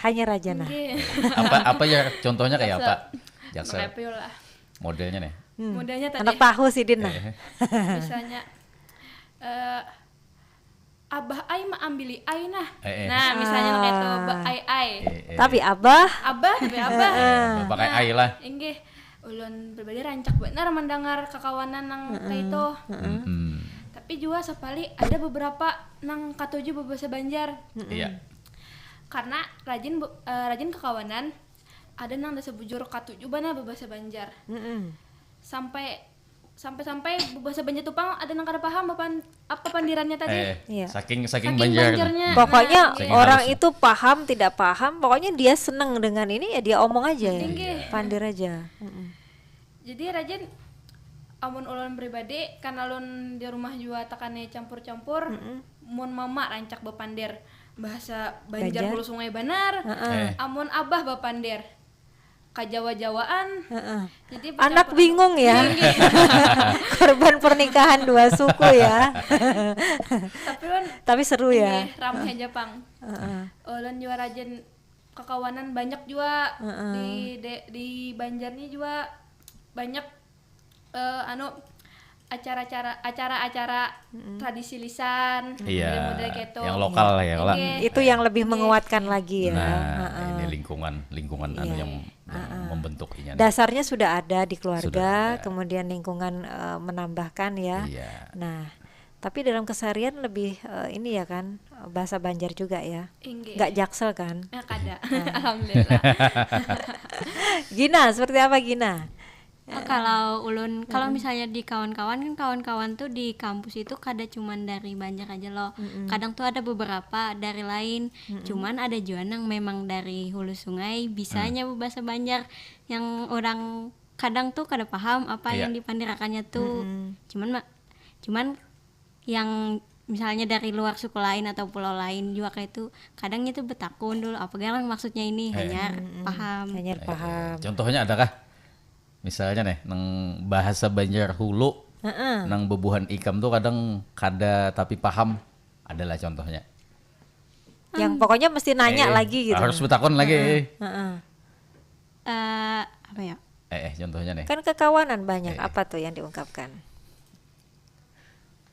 Hanya raja nah. Inggih. Apa, apa ya, contohnya kayak apa? Jaksel. Jaksel. Merepil lah. Modelnya nih. Hmm. Modelnya tadi. Anak tahu sih Din nah. Eh, Misalnya, eh, abah ai maambili ai nah. Eh, eh. Nah, misalnya Ah. kayak itu, ba ai ai. Eh, eh. Tapi abah, Abah, tapi abah. Eh, pakai ai lah. Inggih, ulun pribadi rancak benar mendengar kakawanan nang kayak itu. Mm-mm. Tapi juga sapalih ada beberapa nang katuju bebahasa Banjar. Iya. Karena rajin bu- eh, rajin kakawanan, ada nang dasar bujur katuju banar bebahasa Banjar. Mm-mm. Sampai sampai-sampai bebahasa Banjar tuh pang ada nang kada paham bapan apa pandirannya tadi. Eh, Iya. saking, saking Saking Banjar. Banjarnya. Pokoknya Nah, Saking orang halusnya. Itu paham tidak paham, pokoknya dia seneng dengan ini ya dia omong aja, Inggih. pandir aja. Mm-mm. Jadi rajin, amun ulun pribadi, karena ulun di rumah juga takane campur-campur, mun mama rancak bapandir bahasa Banjar Banjar. Hulu Sungai banar, Heeh. Eh. amun abah bapandir kajawa-jawaan. Heeh. Jadi Anak bercampur- bingung ya. Inggih. Korban pernikahan dua suku ya. Tapi ulun Tapi seru ya. inggih, ramai aja pang. Heeh. Ulun juga rajin kakawanan banyak juga Heeh. di de- di Banjar ni juga banyak, eh, anu, acara-acara acara-acara tradisi lisan, Iya, model-model kayak itu. Yang lokal ya, lah. Inggih. Itu yang lebih Inggih. menguatkan lagi ya. Nah, Heeh. ini lingkungan, lingkungan anu Iya. yang, yang membentuk inya. Dasarnya sudah ada di keluarga, Sudah ada. Kemudian lingkungan, eh, menambahkan ya. Iya. Nah, tapi dalam keseharian lebih, eh, ini ya kan, bahasa Banjar juga ya. Inggih. Nggak jaksel kan? Ya, kada. Alhamdulillah. Gina, seperti apa Gina? Oh, kalau ulun, kalau misalnya di kawan-kawan kan, kawan-kawan tuh di kampus itu kada cuman dari Banjar aja loh. Kadang tuh ada beberapa dari lain. Cuman ada jua nang memang dari hulu sungai, bisanya bahasa Banjar, yang orang kadang tuh kada paham apa yang dipandirakannya tuh. Cuman ma- cuman yang misalnya dari luar suku lain atau pulau lain juga kayak itu, kadang itu betakun dulu apa garang maksudnya ini, hanya paham. Hanya paham. Contohnya adakah? Misalnya nih, nang bahasa Banjar hulu, nang bebuhan ikam tuh kadang kada tapi paham, adalah contohnya. Yang pokoknya mesti nanya Eh, lagi gitu. Harus betakun lagi. Heeh. Eh, apa ya? Eh, eh, contohnya nih. Kan kekawanan banyak, Eh. apa tuh yang diungkapkan?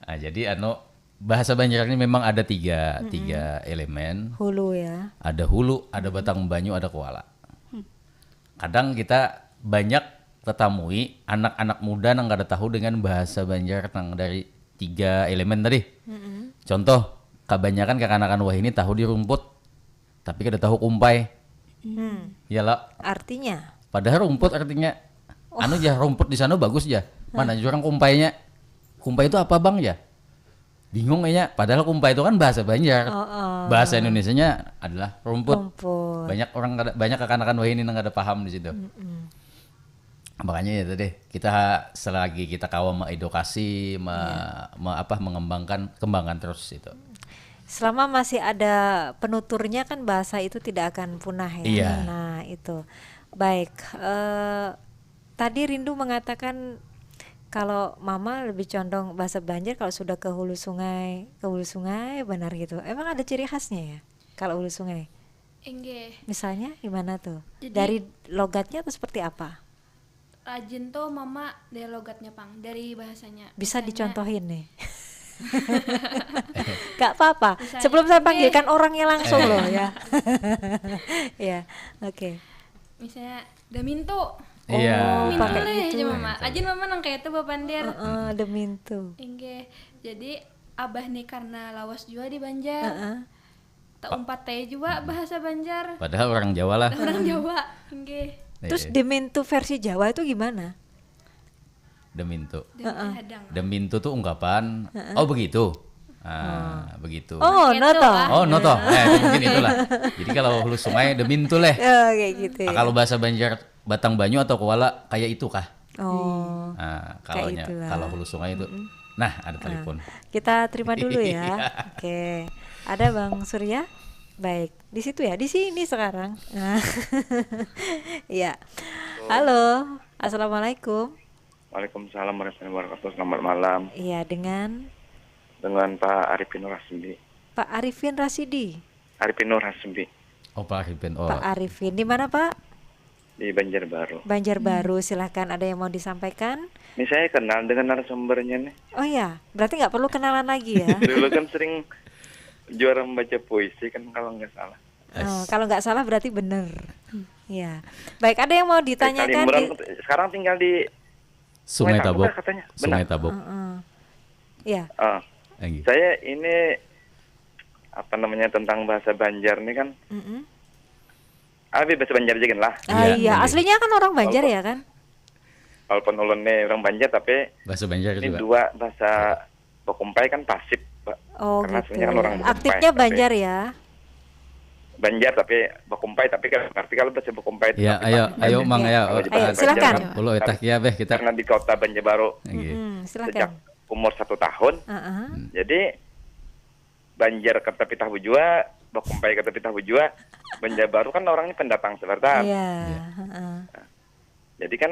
Ah, jadi anu, bahasa Banjar ini memang ada tiga, tiga elemen. Hulu ya. Ada hulu, ada batang banyu, ada kuala. Kadang kita banyak tetamui anak-anak muda nang kada tahu dengan bahasa Banjar nang dari tiga elemen tadi. Contoh, kebanyakan kekanakan wahini tahu di rumput, tapi kada tahu kumpai. Hmm. Ya lah, Artinya, padahal rumput artinya anu jah, rumput di sana bagus jah. Mana jurang kumpainya? Kumpai itu apa bang ya? Bingung kayaknya. Padahal kumpai itu kan bahasa Banjar. Oh, oh. Bahasa Indonesianya adalah rumput. Rumput. Banyak orang kada, banyak kekanakan wahini nang kada paham di situ. Makanya ya tadi kita selagi kita kawa mengedukasi, me, me- apa, mengembangkan, kembangkan terus itu. Selama masih ada penuturnya kan bahasa itu tidak akan punah ya. Iya. Nah, itu. Baik, eh, tadi Rindu mengatakan kalau mama lebih condong bahasa Banjar kalau sudah ke hulu sungai, ke hulu sungai benar gitu. Emang ada ciri khasnya ya kalau hulu sungai? Inggih. Misalnya gimana tuh? Jadi- Dari logatnya atau seperti apa? Rajin tuh mama dari logatnya pang, dari bahasanya. Bisa Misalnya, dicontohin nih. Gak apa-apa. Misalnya, Sebelum saya oke. Panggilkan orangnya langsung loh ya. Ya, oke. Misalnya damintu. Iya. Oh, Mintu pakai leh gitu. Aja mama. Ajin mama nang kayak itu bapandir. Heeh, demintu. Inggih. Jadi abah nih karena lawas jua di Banjar. Heeh. Tak umpat teh jua bahasa Banjar. Padahal orang Jawa lah. Orang Jawa. Inggih. Terus Iya. demintu versi Jawa itu gimana? Demintu. Dan hadang. Demintu tuh ungkapan. Oh begitu. Ah, begitu. Oh, Gitu, no toh. ah. Oh, no toh. Eh, mungkin itulah. Jadi kalau hulu sungai demintu leh. Ya, kayak gitu ya. Ah, kalau bahasa Banjar batang banyu atau kuala kayak itu kah? Oh. Nah, Kayak kalaunya itulah. Kalau hulu sungai itu. Nah, ada telepon. Kita terima dulu ya. Oke. Ada Bang Surya? Baik. Di situ ya, di sini sekarang. Nah. Iya. Halo. Assalamualaikum. Waalaikumsalam warahmatullahi wabarakatuh. Selamat malam Iya, dengan dengan Pak Arifin Rasmi. Pak Arifin Rasidi. Arifin Nur Hasbi Oh, Pak Arifin. Oh. Pak Arifin. Di mana, Pak? Di Banjarbaru. Banjarbaru. Silahkan, ada yang mau disampaikan? Ini saya kenal dengan narasumbernya nih. Oh ya, berarti nggak perlu kenalan lagi ya. Dulu kan sering juara membaca puisi kan kalau nggak salah. Oh, kalau nggak salah berarti benar. Ya. Baik, ada yang mau Di ditanyakan Salimburan, di sekarang tinggal di Sungai Sungai Tabuk Tabuk. lah katanya. Sungai Benar. Tabuk. Heeh. Ya. Ah, Lagi. Saya ini apa namanya tentang bahasa Banjar nih kan. Mm-mm. Ah, bahasa Banjar aja gin lah. Ah, Iya, iya, iya. Aslinya kan orang Banjar Walaupun- ya kan? Walaupun ulun nih orang Banjar tapi Bahasa Banjar ini juga. Dua bahasa bakumpai kan pasif, Pak. Oh, Karena gitu. Aslinya kan orang Bakumpai, Aktifnya tapi- Banjar ya. Banjar tapi bakumpai tapi kalau ngerti kalau bahasa bakumpai itu Ya, tapi ayo, pasif. ayo, Mang, Iya. ayo. Kalau Tahan. bahasa Silakan. Banjar kan Ulu etak ya, beh, kita. Karena di kota Banjarbaru Lagi. Mm-mm, sejak silakan. Umur satu tahun, Heeh. Hmm. jadi Banjar kata pitah bujua, bakumpai kata pitah bujua, Banjarbaru kan orangnya pendatang sebentar. Iya, Iya. Heeh. Jadi kan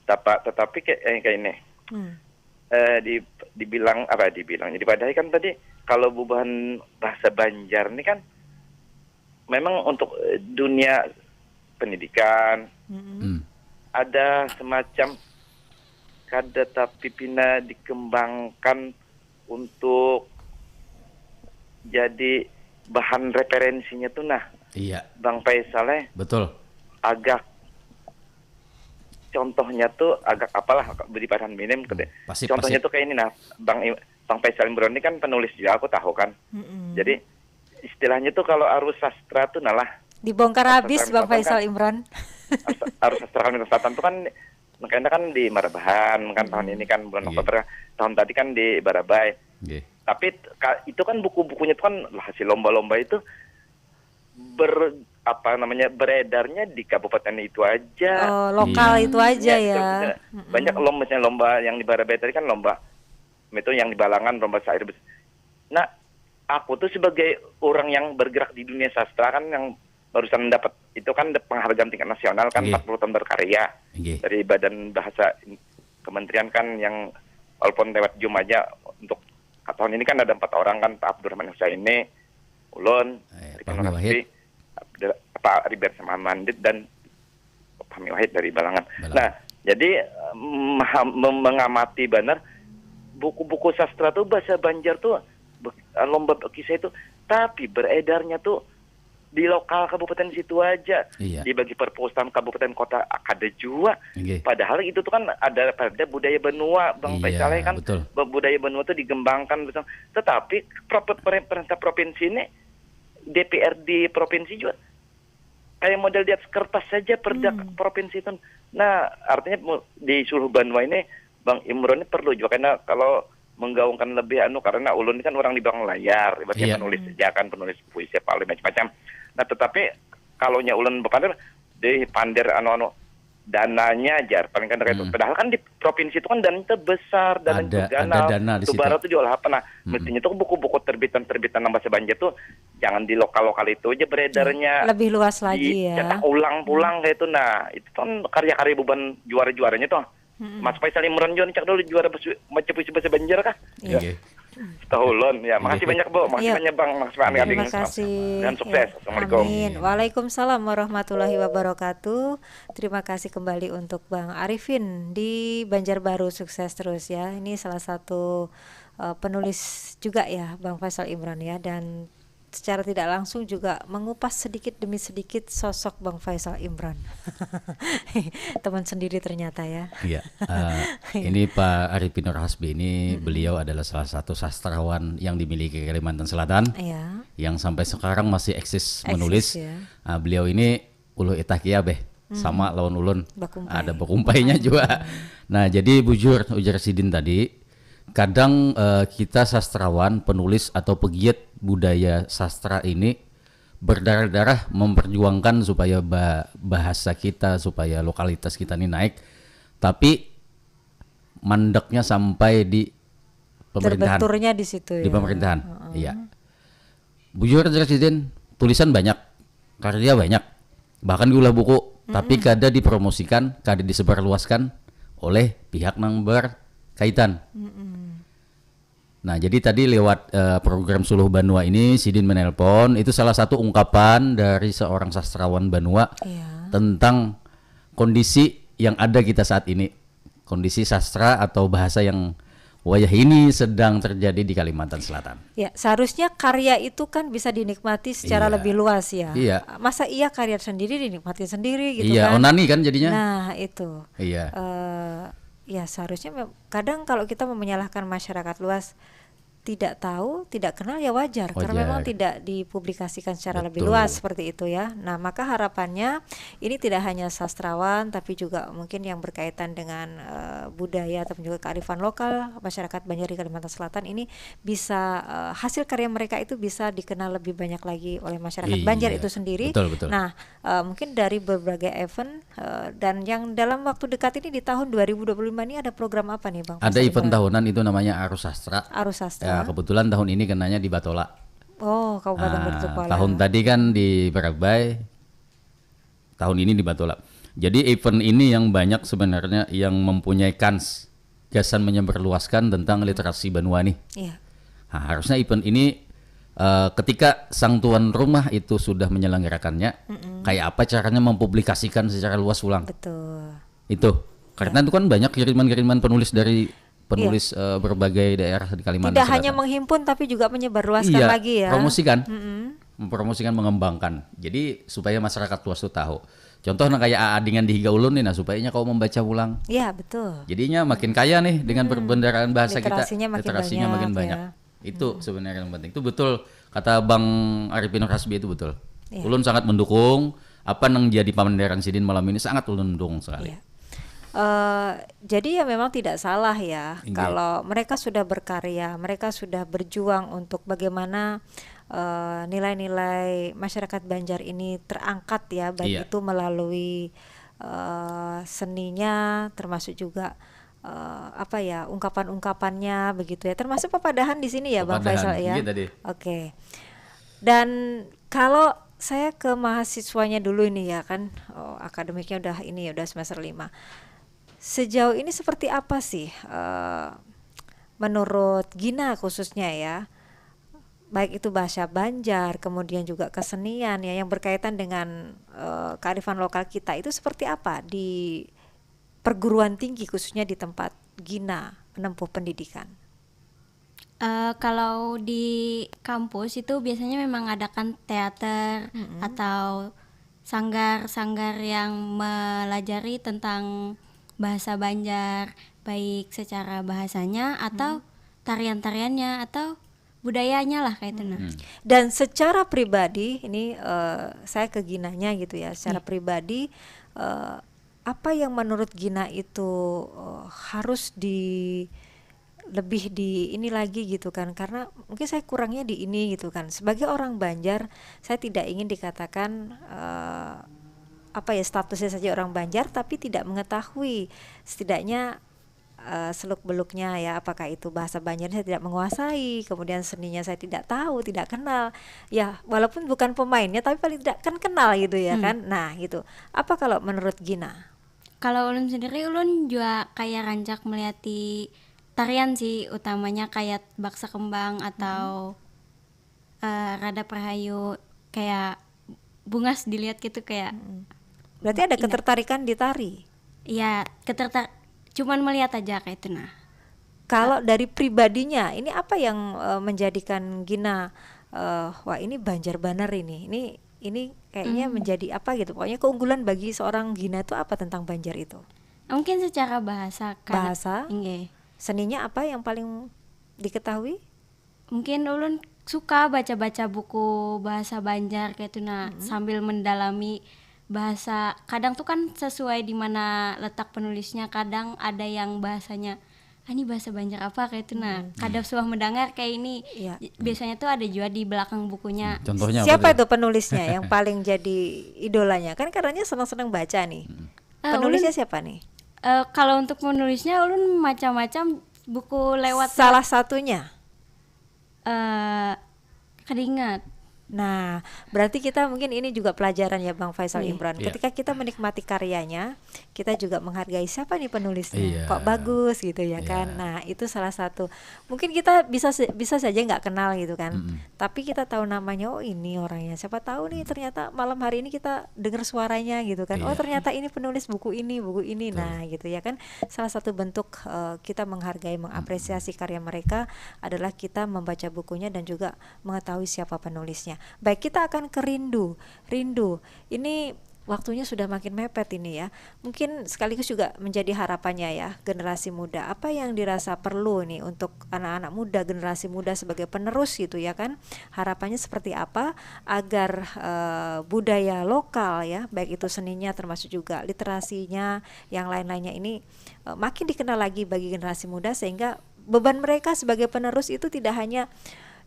tapa, tetapi kayak eh, kayak ini. Hmm. Eh, di dibilang apa dibilang jadi padahal kan tadi kalau bubuhan bahasa Banjar ini kan memang untuk eh, dunia pendidikan Mm-mm. Hmm. ada semacam kada tapi pina dikembangkan untuk jadi bahan referensinya tuh nah Iya, Bang Faisal eh betul. Agak contohnya tuh agak apalah beri bahan minim gitu. Pasif, Contohnya pasif. Tuh kayak ini nah Bang I- Bang Faisal Imron ini kan penulis juga aku tahu kan. Mm-mm. Jadi istilahnya tuh kalau arus sastra tuh nalah Dibongkar Arus habis sastra Bang Kalimantan Faisal kan- Imron. arus, arus sastra Kalimantan Selatan tuh kan Makanya kan di Marabahan kan tahun ini kan bulan Iya. Oktober, tahun tadi kan di Barabai. Nggih. Tapi t- ka- itu kan buku-bukunya itu kan hasil lomba-lomba itu ber apa namanya beredarnya di kabupaten itu aja. Oh, lokal Iya. itu aja Iya, ya. betul, betul. Banyak lomba, misalnya lomba yang di Barabai tadi kan lomba itu yang di Balangan, lomba syair. Nah, aku tuh sebagai orang yang bergerak di dunia sastra kan yang barusan dapat itu kan penghargaan tingkat nasional kan Iya. empat puluh tahun berkarya Nggih. dari Badan Bahasa Kementerian kan yang walaupun lewat Zoom aja untuk tahun ini kan ada empat orang kan Pak Abdurrahman Husaini, ulun, Eh, Rifan Fahmi Rasbi, Wahid. Abdul- Pak Riber sama Mandit dan Fahmi Wahid dari Balangan. Balangan. Nah, jadi em, ha- mem- mengamati benar buku-buku sastra tuh bahasa Banjar tuh be- lomba kisah itu, tapi beredarnya tuh di lokal kabupaten situ aja. Iya. Dibagi perpustakaan kabupaten kota kada jua. Nggih. Padahal itu tuh kan ada pada budaya benua, Bang Iya, Faisal ya kan. Betul. Budaya benua tuh dikembangkan betul. Tetapi prop- per- pemerintah provinsi ini D P R D provinsi juga kayak model di atas kertas saja perda provinsi itu. Nah, artinya mu- di seluruh banua ini Bang Imron ini perlu juga karena kalau menggaungkan lebih anu karena ulun ini kan orang di belakang layar, ibaratnya Iya. penulis saja kan penulis puisi apa macam-macam. Nah, tetapi kalau nya ulun bepander di pander anu-anu dananya aja paling kan kayak itu. Padahal kan di provinsi itu kan dananya itu besar, dananya Ada- itu ganal. ada dana di Itu situ. Barat tuh jual apa nah? Mestinya tuh buku-buku terbitan-terbitan nang bahasa Banjar tuh jangan di lokal-lokal itu aja beredarnya. Lebih luas lagi ya. Dicetak ulang pulang kayak itu. Nah, itu kan karya-karya bubuhan juara-juaranya tuh. Mas Faisal Imron John cak dulu juara bahasa- baca puisi bahasa Banjar kah? Iya. Nggih. Setahu ulun ya. Makasih banyak Bu, makasih Iya. banyak Bang, makasih banyak Terima Ading. kasih. Dan sukses. Ya. Assalamualaikum. Amin. Waalaikumsalam warahmatullahi wabarakatuh. Terima kasih kembali untuk Bang Arifin di Banjarbaru. Sukses terus ya. Ini salah satu eh, penulis juga ya, Bang Faisal Imron ya, dan secara tidak langsung juga mengupas sedikit demi sedikit sosok Bang Faisal Imron. Teman sendiri ternyata ya. Iya, eh, ini Pak Arifin Nur Hasbi ini beliau adalah salah satu sastrawan yang dimiliki Kalimantan Selatan Iya. yang sampai sekarang masih eksis Eksis, menulis. Ya. Ah, beliau ini uluh itah kia beh sama lawan ulun. Bakumpai. Ada bakumpainya juga. Nah, jadi bujur ujar sidin tadi, kadang eh, kita sastrawan, penulis atau pegiat budaya sastra ini berdarah-darah memperjuangkan supaya ba- bahasa kita, supaya lokalitas kita ini naik. Tapi mandeknya sampai di pemerintahan. Terbenturnya di situ ya. Di pemerintahan. Iya. Bujur aja sidin, tulisan banyak, karya banyak, bahkan diulah buku, tapi kada dipromosikan, kada disebarluaskan oleh pihak nang berkaitan. Nah, jadi tadi lewat eh, program Suluh Banua ini, sidin menelpon, itu salah satu ungkapan dari seorang sastrawan Banua Iya. tentang kondisi yang ada kita saat ini, kondisi sastra atau bahasa yang wayah ini sedang terjadi di Kalimantan Selatan. Ya, seharusnya karya itu kan bisa dinikmati secara Iya. Lebih luas ya. Iya. Masa iya karya sendiri dinikmati sendiri gitu Iya, kan? Onani kan jadinya. Nah, itu. Iya. Eh, ya seharusnya mem- kadang kalau kita menyalahkan masyarakat luas tidak tahu, tidak kenal ya wajar, karena Wajar. Memang tidak dipublikasikan secara lebih Betul. Luas seperti itu ya. Nah, maka harapannya ini tidak hanya sastrawan tapi juga mungkin yang berkaitan dengan eh, budaya ataupun juga kearifan lokal masyarakat Banjar di Kalimantan Selatan ini bisa eh, hasil karya mereka itu bisa dikenal lebih banyak lagi oleh masyarakat Iya. Banjar itu sendiri. Betul, betul. Nah, eh, mungkin dari berbagai event eh, dan yang dalam waktu dekat ini di tahun dua ribu dua puluh lima ini ada program apa nih Bang? Ada Faisal event Ibrahim? Tahunan itu namanya Arus Sastra. Arus Sastra. Ya, kebetulan tahun ini kenanya di Batola. Oh, Kabupaten Ah, Bertukala. Tahun tadi kan di Barabai, tahun ini di Batola. Jadi event ini yang banyak sebenarnya yang mempunyai kans gasan menyebarluaskan tentang literasi Banua nih. Iya. Nah, harusnya event ini eh, ketika sang tuan rumah itu sudah menyelenggarakannya, kayak apa caranya mempublikasikan secara luas ulang? Betul. Itu. Karena itu kan banyak kiriman-kiriman penulis dari penulis eh, berbagai daerah di Kalimantan Tidak hanya Selatan. Menghimpun tapi juga menyebarluaskan Iya, lagi ya. Promosikan. Mempromosikan, mengembangkan. Jadi supaya masyarakat luas tuh tahu. Contoh nah kayak Aa Dingan di Higa Ulun nih, nah supaya kau membaca ulang. Iya, betul. Jadinya makin kaya nih dengan perbendaraan bahasa kita. Literasinya makin Literasinya banyak, makin banyak. Ya. Itu sebenarnya yang penting. Itu betul kata Bang Arifin Rasbi, itu betul. Iya. Ulun sangat mendukung apa yang jadi pamandaran sidin malam ini, sangat ulun dukung sekali. Iya. Uh, jadi ya memang tidak salah ya, okay. Kalau mereka sudah berkarya, mereka sudah berjuang untuk bagaimana uh, nilai-nilai masyarakat Banjar ini terangkat ya, baik, iya. Itu melalui uh, seninya, termasuk juga uh, apa ya, ungkapan-ungkapannya begitu ya, termasuk papadahan di sini ya, papadahan. Bang Faisal ya. Iya, tadi. Oke. Okay. Dan kalau saya ke mahasiswanya dulu ini ya kan, oh, akademiknya udah ini ya, udah semester lima. Sejauh ini seperti apa sih uh, menurut Gina khususnya ya, baik itu bahasa Banjar, kemudian juga kesenian ya, yang berkaitan dengan uh, kearifan lokal kita itu seperti apa di perguruan tinggi, khususnya di tempat Gina menempuh pendidikan? Uh, kalau di kampus itu biasanya memang adakan teater, mm-hmm, atau sanggar-sanggar yang melajari tentang bahasa Banjar, baik secara bahasanya atau, hmm, tarian-tariannya atau budayanya lah, kayak itu nah. Hmm. Dan secara pribadi ini uh, saya ke Ginanya gitu ya, secara, iya, pribadi uh, apa yang menurut Gina itu uh, harus di lebih di ini lagi gitu kan, karena mungkin saya kurangnya di ini gitu kan. Sebagai orang Banjar, saya tidak ingin dikatakan uh, apa ya, statusnya saja orang Banjar tapi tidak mengetahui setidaknya uh, seluk beluknya ya, apakah itu bahasa Banjar saya tidak menguasai, kemudian seninya saya tidak tahu, tidak kenal ya, walaupun bukan pemainnya tapi paling tidak kan kenal gitu ya, hmm, kan. Nah gitu. Apa kalau menurut Gina? Kalau ulun sendiri, ulun juga kayak rancak melihat di tarian sih, utamanya kayak baksa kembang atau, hmm, uh, rada perhayu, kayak bungas dilihat gitu, kayak. Hmm. Berarti ada, indah, ketertarikan di tari? Iya, ketertar cuman melihat aja kayak itu nah. Kalau, ah, dari pribadinya, ini apa yang uh, menjadikan Gina uh, wah, ini Banjar banar ini, ini ini kayaknya, hmm, menjadi apa gitu. Pokoknya keunggulan bagi seorang Gina itu apa tentang Banjar itu? Mungkin secara bahasa. Bahasa? Inggih. Seninya apa yang paling diketahui? Mungkin ulun suka baca-baca buku bahasa Banjar kayak itu nah, hmm, sambil mendalami bahasa. Kadang tuh kan sesuai di mana letak penulisnya, kadang ada yang bahasanya ah, ini bahasa Banjar apa kayak itu nah. Hmm. Kada suah mendengar kayak ini. Iya. Biasanya tuh ada juga di belakang bukunya. Hmm. Contohnya apa? Siapa tuh? Itu penulisnya yang paling jadi idolanya? Kan katanya senang-senang baca nih. Hmm. Uh, penulisnya ulun, siapa nih? Uh, kalau untuk menulisnya ulun macam-macam buku lewat. Salah satunya? Uh, kada ingat. Nah, berarti kita mungkin ini juga pelajaran ya Bang Faisal, iya, Imran. Iya. Ketika kita menikmati karyanya, kita juga menghargai siapa nih penulisnya. Iya. Kok bagus gitu ya, iya, kan. Nah, itu salah satu. Mungkin kita bisa bisa saja nggak kenal gitu kan. Mm-mm. Tapi kita tahu namanya, oh ini orangnya. Siapa tahu nih ternyata malam hari ini kita dengar suaranya gitu kan. Iya. Oh ternyata ini penulis buku ini, buku ini. Betul. Nah, gitu ya kan. Salah satu bentuk uh, kita menghargai, mengapresiasi, mm-mm, karya mereka adalah kita membaca bukunya dan juga mengetahui siapa penulisnya. Baik, kita akan ke Rindu. Rindu, ini waktunya sudah makin mepet ini ya. Mungkin sekaligus juga menjadi harapannya ya, generasi muda. Apa yang dirasa perlu nih untuk anak-anak muda, generasi muda sebagai penerus gitu ya kan? Harapannya seperti apa agar uh, budaya lokal ya, baik itu seninya termasuk juga literasinya, yang lain-lainnya ini uh, makin dikenal lagi bagi generasi muda sehingga beban mereka sebagai penerus itu tidak hanya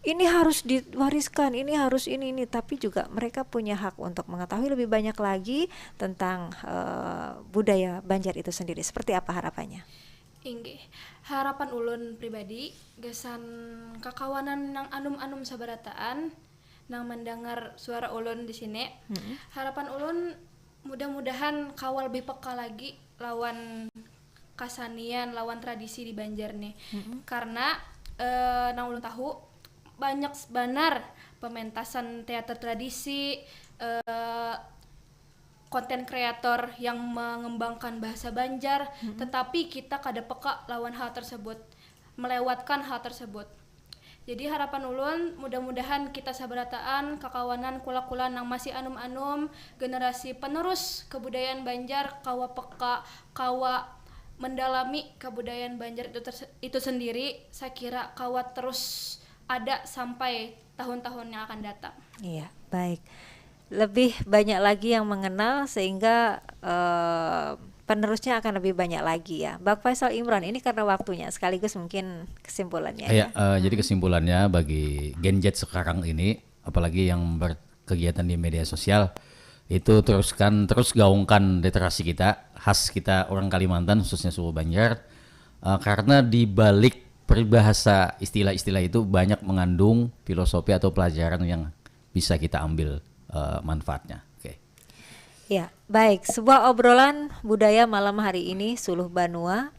ini harus diwariskan, ini harus ini ini, tapi juga mereka punya hak untuk mengetahui lebih banyak lagi tentang uh, budaya Banjar itu sendiri. Seperti apa harapannya? Inggih, harapan ulun pribadi gasan kakawanan nang anum-anum sabarataan nang mendengar suara ulun di sini, hmm, harapan ulun mudah-mudahan kawa lebih peka lagi lawan kasanian, lawan tradisi di Banjar nih. Mm-mm. Karena eh, nang ulun tahu banyak banar pementasan teater tradisi, eh, konten kreator yang mengembangkan bahasa Banjar, mm-mm, tetapi kita kada peka lawan hal tersebut, melewatkan hal tersebut. Jadi harapan ulun mudah-mudahan kita sabarataan kakawanan kula-kula nang masih anum-anum, generasi penerus kebudayaan Banjar kawa peka, kawa mendalami kebudayaan Banjar itu, itu sendiri, sakira kawa terus ada sampai tahun-tahun yang akan datang. Iya, baik. Lebih banyak lagi yang mengenal sehingga uh, penerusnya akan lebih banyak lagi ya. Bang Faisal Imran, ini karena waktunya, sekaligus mungkin kesimpulannya Ya, ya. eh, jadi kesimpulannya bagi Gen Z sekarang ini, apalagi yang berkegiatan di media sosial, itu teruskan, terus gaungkan literasi kita, khas kita orang Kalimantan, khususnya suku Banjar. Eh, karena di balik peribahasa istilah-istilah itu banyak mengandung filosofi atau pelajaran yang bisa kita ambil eh, manfaatnya. Oke. Ya, baik. Sebuah obrolan budaya malam hari ini, Suluh Banua.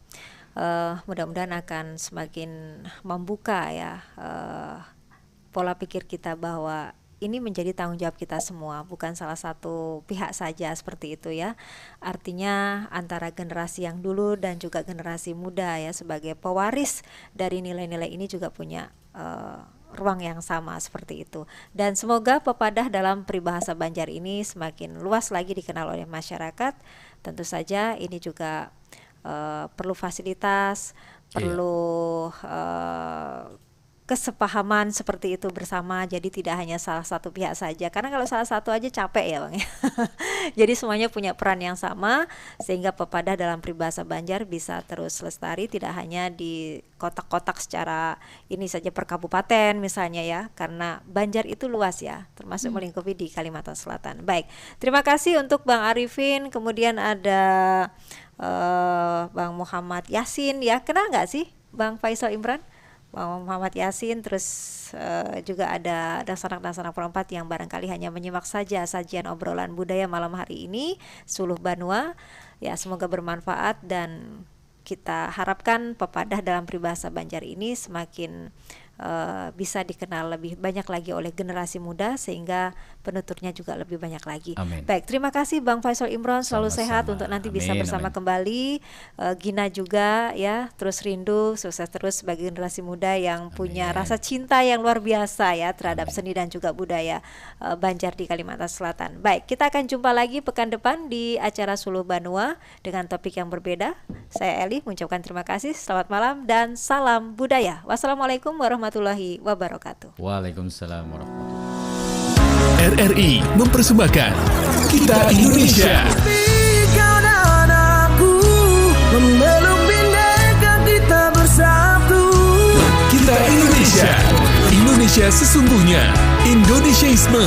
Eh, mudah-mudahan akan semakin membuka ya eh, pola pikir kita bahwa ini menjadi tanggung jawab kita semua, bukan salah satu pihak saja seperti itu ya. Artinya antara generasi yang dulu dan juga generasi muda ya, sebagai pewaris dari nilai-nilai ini juga punya eh, ruang yang sama seperti itu. Dan semoga pepadah dalam peribahasa Banjar ini semakin luas lagi dikenal oleh masyarakat. Tentu saja ini juga eh, perlu fasilitas, Iya. perlu eh, kesepahaman seperti itu bersama. Jadi tidak hanya salah satu pihak saja. Karena kalau salah satu aja capek ya, Bang, ya. Jadi semuanya punya peran yang sama sehingga pepadah dalam peribahasa Banjar bisa terus lestari, tidak hanya di kotak-kotak secara ini saja per kabupaten misalnya ya. Karena Banjar itu luas ya, termasuk melingkupi di Kalimantan Selatan. Baik, terima kasih untuk Bang Arifin, kemudian ada eh, Bang Muhammad Yasin ya. Kenal nggak sih Bang Faisal Imran? Bang Muhammad Yasin, terus eh, juga ada Dangsanak-Dangsanak Perempat yang barangkali hanya menyimak saja sajian obrolan budaya malam hari ini, Suluh Banua. Ya, semoga bermanfaat dan kita harapkan pepadah dalam peribahasa Banjar ini semakin eh, bisa dikenal lebih banyak lagi oleh generasi muda sehingga penuturnya juga lebih banyak lagi. Amin. Baik, terima kasih Bang Faisal Imran, selalu Sama-sama. Sehat untuk nanti bisa Amin, bersama amin. Kembali. Eh, Gina juga ya, terus rindu, sukses terus bagi generasi muda yang punya Amin. Rasa cinta yang luar biasa ya terhadap Amin. Seni dan juga budaya eh, Banjar di Kalimantan Selatan. Baik, kita akan jumpa lagi pekan depan di acara Suluh Banua dengan topik yang berbeda. Saya Eli mengucapkan terima kasih, selamat malam dan salam budaya. Wassalamualaikum warahmatullahi wabarakatuh. Waalaikumsalam warahmatullahi R R I mempersembahkan Kita Indonesia. Kau dan aku memeluk bendera kita bersatu. Kita Indonesia. Indonesia sesungguhnya. Indonesiaisme.